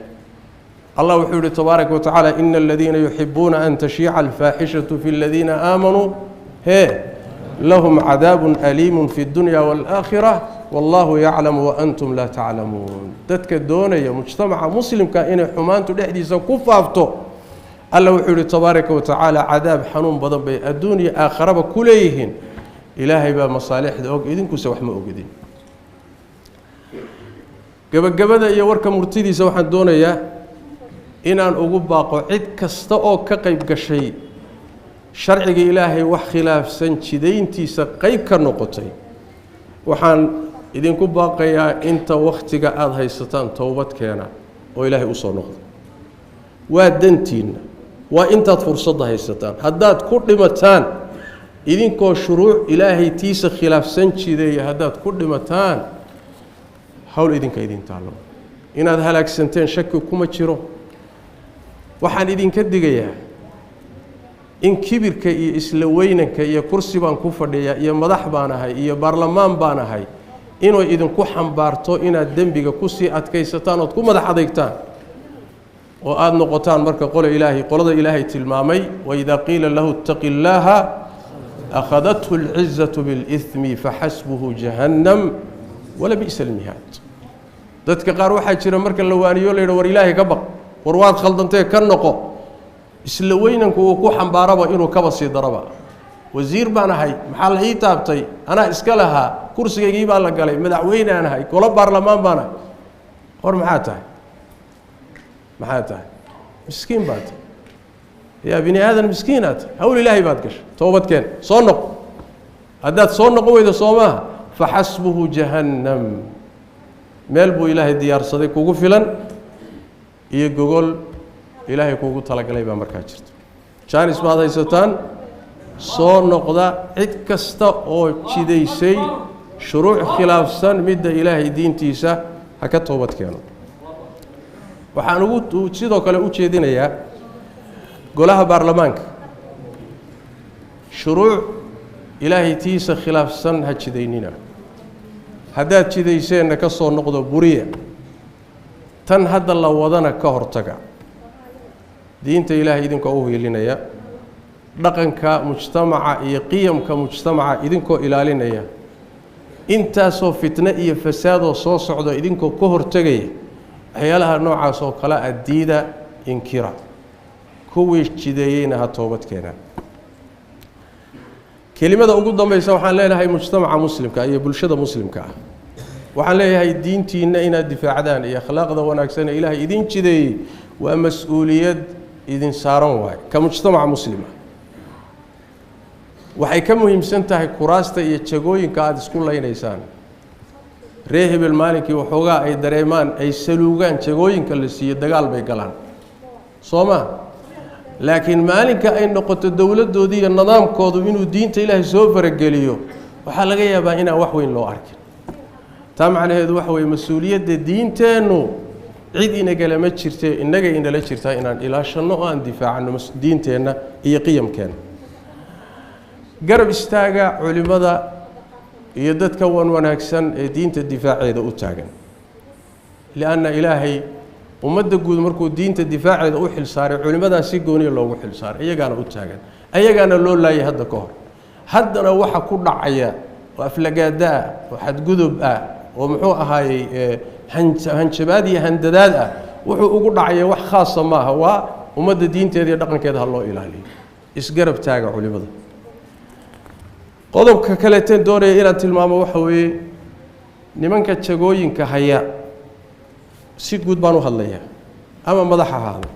Speaker 2: Allah wuxuu yihi tabaaraka wa tacaala: "Ina aladiina yuxibuuna an tashiica alfaaxishatu fi aladiina aamanuu hee lahum cadaabun aliimun fi اddunya wاlaakhira, wallahu yaclamu waantum laa taclamuun." Dadka doonaya mujtamaca muslimka inay xumaantu dhexdiisa ku faafto, Alla wuxuu yihi tabaaraka wa tacaala, cadaab xanuun badan bay adduun iyo aakharaba ku leeyihiin. Ilaahay baa masaalixda og, idinkuse wax ma ogidin. Gebagabada iyo warka murtidiisa waxaan doonayaa inaan ugu baaqo cid kasta oo ka qayb gashay sharciga Ilaahay wax khilaafsan jidayntiisa qayb ka noqotay. Waxaan idinku baaqayaa inta wakhtiga aada haysataan towbad keena oo ilaahay usoo noqdo. Waa dantiinna, waa intaad fursadda haysataan. Haddaad ku dhimataan idinkoo shuruuc ilaahay tiisa khilaafsan jideeya, haddaad ku dhimataan hawl idinka idin taallo, inaad halaagsanteen shaki kuma jiro. Waxaan idinka digayaa in kibirka iyo isla weynanka iyo kursi baan ku fadhiyaa iyo madax baan ahay iyo baarlamaan baan ahay inuu idinku xambaarto inaad dembiga kusii adkaysataan ood ku madax adeygtaan oo aada noqotaan marka qole ilaahay, qolada ilaahay tilmaamay waidaa qiila lahu ittaqi illaaha akhadathu alcizatu bilithmi faxasbuhu jahannam wala bi'sa almihaad. Dadka qaar waxaa jira marka la waaniyo la yidho war ilaahay ka baq, war waad khaldantee ka noqo, isla weynanku uu ku xambaaraba inuu kaba sii daraba. Wasiir baan ahay, maxaa la ii taabtay, anaa iska lahaa, kursigaygii baa la galay, madaxweynaan ahay, golo baarlamaan baan ahay. War maxaa tahay? Maxaa tahay? Miskiin baa tahay, yaa bini aadan miskiinaa tahay. Hawl ilaahay baad gashay, toobadkeen, soo noqo. Haddaad soo noqon weydo soo maaha, faxasbuhu jahannam, meel buu ilaahay diyaarsaday kugu filan iyo gogol ilaahay kuugu talagalay baa markaa jirta. Jaanis baad haysataan, soo noqda. Cid kasta oo jidaysay shuruuc khilaafsan midda ilaahay diintiisa ha ka toobad keeno. Waxaan ugu sidoo kale u jeedinayaa golaha baarlamaanka, shuruuc ilaahay tiisa khilaafsan ha jidaynina. Haddaad jidayseenna ka soo noqdo, buriya. Tan hadda la wadana ka hortaga. Diinta ilaahay idinkoo u hiilinaya, dhaqanka mujtamaca iyo qiyamka mujtamaca idinkoo ilaalinaya, intaasoo fitno iyo fasaadoo soo socda idinkoo ka hortegaya, waxyaalaha noocaas oo kale a diida, inkira. Kuwii jideeyeyna ha toobad keenaan. Kelimada ugu dambaysa waxaan leenahay mujtamaca muslimka iyo bulshada muslimka ah, waxaan leeyahay diintiinna inaad difaacdaan iyo akhlaaqda wanaagsan ee ilaahay idin jideeyey waa mas-uuliyad idin saaran waaye ka mujtamaca muslima. Waxay ka muhiimsan tahay kuraasta iyo jagooyinka aada isku laynaysaan. Ree hebel maalinkii waxoogaa ay dareemaan, ay saluugaan jagooyinka la siiyo, dagaal bay galaan, soo ma? Laakiin maalinka ay noqoto dowladdoodii iyo nidaamkoodu inuu diinta ilaahay soo farageliyo, waxaa laga yaabaa inaan wax weyn loo arkin. Taa macnaheedu waxa weeye mas-uuliyadda diinteennu cid inagalama jirte, innaga inala jirtaa inaan ilaashanno oo aan difaacano diinteenna iyo qiyamkeenna. Garab istaaga culimmada iyo dadka wan wanaagsan ee diinta difaaceeda u taagan, lianna ilaahay ummadda guud markuu diinta difaaceeda u xil saaray, culimmadaas si gooniya loogu xil saaray, iyagaana u taagan, ayagaana loo laayay hadda ka hor. Haddana waxa ku dhacaya oo aflagaada ah oo xadgudub ah oo muxuu ahaayey hanjabaad iyo handadaad ah, wuxuu ugu dhacaya wax khaasa maaha, waa ummadda diinteeda iyo dhaqankeeda ha loo ilaaliyo. Isgarab taaga culimada. Qodobka kaleeteen doonaya inaan tilmaamo waxa weeye nimanka jagooyinka haya, si guud baan u hadlayaa, ama madax ha ahaado,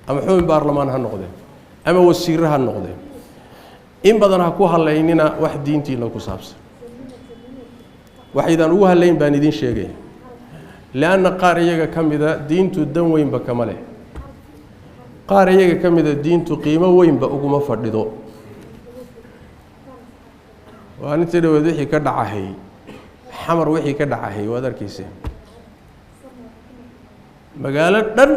Speaker 2: ama xubin baarlamaan ha noqdeen, ama wasiirre ha noqdeen, in badan ha ku hadlaynina wax diintiina ku saabsan. Waxaydaan ugu hadlayn baan idin sheegaya, lianna qaar iyaga ka mida diintu dan weynba kama leh, qaar iyaga ka mida diintu qiimo weynba uguma fadhido. Waa intii dhaweed wixii ka dhacahay Xamar, wixii ka dhacahay waad arkayseen, magaalo dhan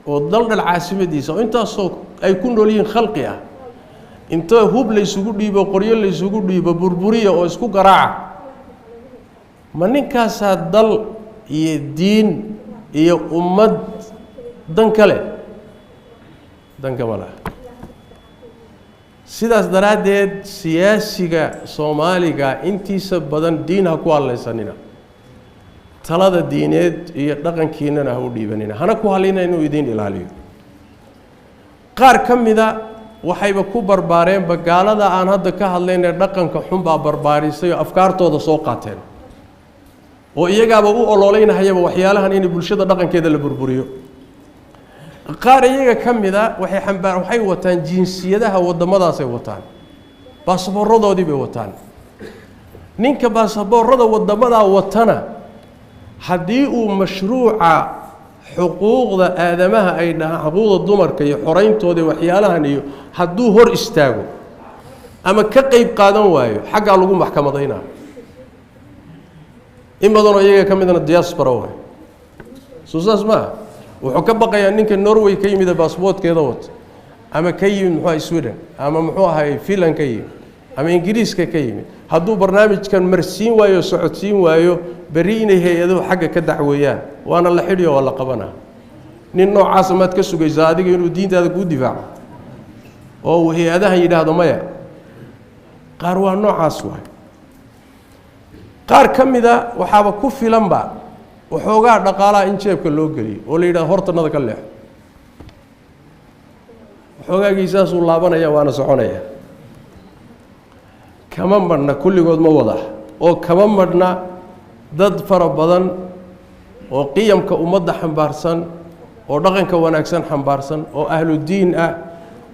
Speaker 2: oo dal dhan caasimadiisa oo intaasoo ay ku nool yihiin khalqi ah, inta hub laysugu dhiibo, qoryo laysugu dhiibo, burburiya oo isku garaaca. Ma ninkaasaa dal iyo diin iyo ummad dan kale? Dan kama laha. Sidaas daraaddeed siyaasiga soomaaliga intiisa badan diin ha ku hadlaysanina, talada diineed iyo dhaqankiinana ha u dhiibanina, hana ku hadlina inuu idiin ilaaliyo. Qaar ka mida waxayba ku barbaareenba gaalada aan hadda ka hadlaynay, dhaqanka xun baa barbaarisay oo afkaartooda soo qaateen, oo iyagaaba u ololeynahayaba waxyaalahan inay bulshada dhaqankeeda la burburiyo. Qaar iyaga ka mida waxay xambaar, waxay wataan jinsiyadaha waddamadaasay wataan, baasboorradoodii bay wataan. Ninka baasaboorada waddamadaa watana haddii uu mashruuca xuquuqda aadamaha ay dhahaan, xuquuqda dumarka iyo xorayntooda iyo waxyaalahan iyo hadduu hor istaago ama ka qeyb qaadan waayo, xaggaa lagu maxkamadaynaa. In badanoo iyaga ka midna diaspora waay, soo saas maaha. Wuxuu ka baqayaa ninka Norway ka yimida baasboortkeeda wata, ama ka yimid muxuu ahay Sweden, ama muxuu ahay Finland ka yimid, ama Ingiriiska ka yimid, hadduu barnaamijkan marsiin waayo, socodsiin waayo, berri inay hay-aduhu xagga ka dacweeyaan, waana la xidhiyo, waa la qabanaa. Nin noocaasa maad ka sugaysaa adiga inuu diintaada kuu difaaco oo uu hay-adahan yidhaahdo maya? Qaar waa noocaas waay. Qaar ka mida waxaaba ku filanba waxoogaa dhaqaalaha in jeebka loo geliyo oo la yidhahdo hortanada ka leexo, waxoogaagiisaasuu laabanaya waana soconaya. Kama madhna kulligood, ma wada oo kama madhna dad fara badan oo qiyamka ummadda xambaarsan oo dhaqanka wanaagsan xambaarsan oo ahlu diin ah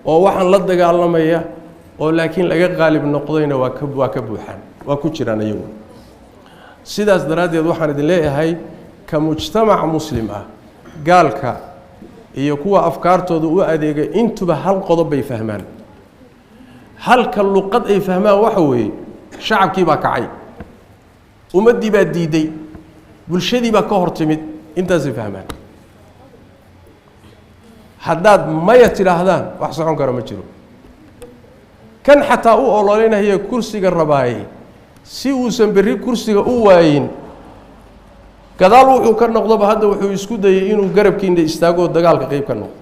Speaker 2: oo waxaan la dagaalamaya oo laakiin laga qaalib noqdayna waa ka buuxaan, waa ku jiraan iyagu. Sidaas daraaddeed waxaan idin leeyahay, ka mujtamac muslim ah, gaalka iyo kuwa afkaartooda u adeegay intuba hal qodob bay fahmaan, halka luqad ay fahmaan waxa weeye: shacabkii baa kacay, ummaddii baa diiday, bulshadii baa ka hor timid. Intaasay fahmaan. Haddaad maya tidhaahdaan, wax socon kara ma jiro. Kan xataa u ololeynaya kursiga rabaaye, si uusan berri kursiga u waayin, gadaal wuxuu ka noqdoba hadda wuxuu isku dayay inuu garabkiina istaago oo dagaalka qeyb ka noqdo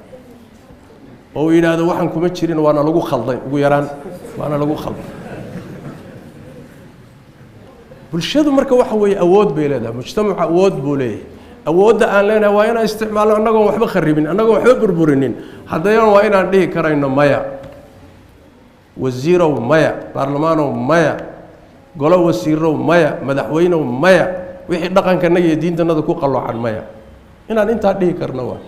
Speaker 2: oo uu yidhaahdo waxaan kuma jirin, waana lagu khalday, ugu yaraan waana lagu khalday. Bulshadu marka waxa weeye awood bay leedahay, mujtamacu awood buu leeyahay. Awoodda aan leenahay waa inaan isticmaalno annagoon waxba kharibin, annagoon waxba burburinin. Haddana waa inaan dhihi karayno maya, wasiirow maya, baarlamaanow maya, golo wasiirow maya, madaxweynow maya, wixii dhaqankanaga iyo diintanada ku qalloocan maya. Inaan intaa dhihi karno waa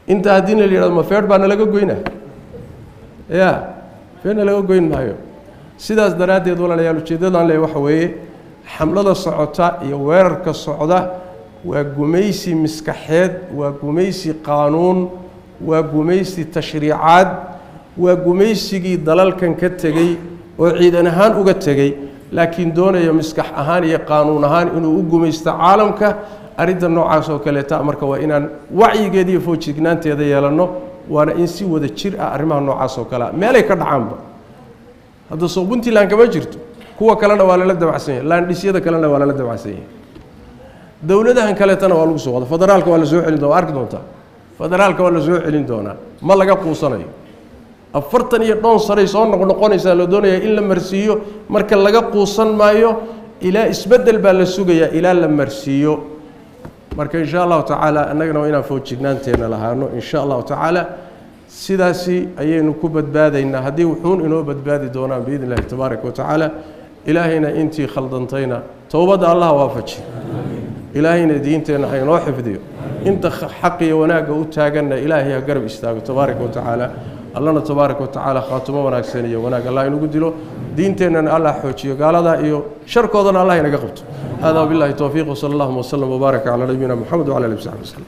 Speaker 2: intaa. Haddii na la yidhahdo ma feedh baa nalaga goynaa? Ya, feedhna laga goyn maayo. Sidaas daraaddeed, walaalayaal, ujeeddadaan leeyahay waxa weeye xamlada socota iyo weerarka socda waa gumaysi miskaxeed, waa gumaysi qaanuun, waa gumaysi tashriicaad, waa gumaysigii dalalkan ka tegey oo ciidan ahaan uga tegey, laakiin doonaya miskax ahaan iyo qaanuun ahaan inuu u gumaysto caalamka. Arrinta noocaas oo kaleeta marka waa inaan wacyigeeda iyo foojignaanteeda yeelanno, waana in si wada jir ah arrimaha noocaas oo kalea meelay ka dhacaanba. Hadda soo Puntland kama jirto, kuwa kalena waa lala dabacsan yahay, laandhisyada kalena waa lala dabacsan yahay, dowladahan kaleetana waa lagu soo wada. Federaalka waa la soo celin doona, waa arki doontaa, federaalka waa la soo celin doonaa, ma laga quusanayo. 40 iyo dhowr saray soo noqnoqonaysaa, la doonaya in la marsiiyo. Marka laga quusan maayo ilaa isbeddel baa la sugayaa, ilaa la marsiiyo. Marka insha Allahu tacaala annagana waa inaan foojignaanteena lahaano. Insha Allahu tacaala sidaasi ayaynu ku badbaadaynaa, haddii wuxuun inoo badbaadi doonaan, biidni illahi tabaaraka wa tacaala. Ilaahayna intii khaldantayna towbadda Allah waafaji, Ilaahayna diinteenna ha inoo xifdiyo, inta xaq iyo wanaagga u taaganna Ilaahay ha garab istaago tabaaraka wa tacaala. Allana tabaaraka wa tacaala khaatumo wanaagsan iyo wanaag Allah inugu dilo, diinteennana Allah xoojiyo, gaalada iyo sharkoodana Allah inaga qabto. Hada wabillahi towfiiq, wsala allahuma wasllam wbaaraka calaa nabiyina Moxamed wcala alihi wasaxbi waslem.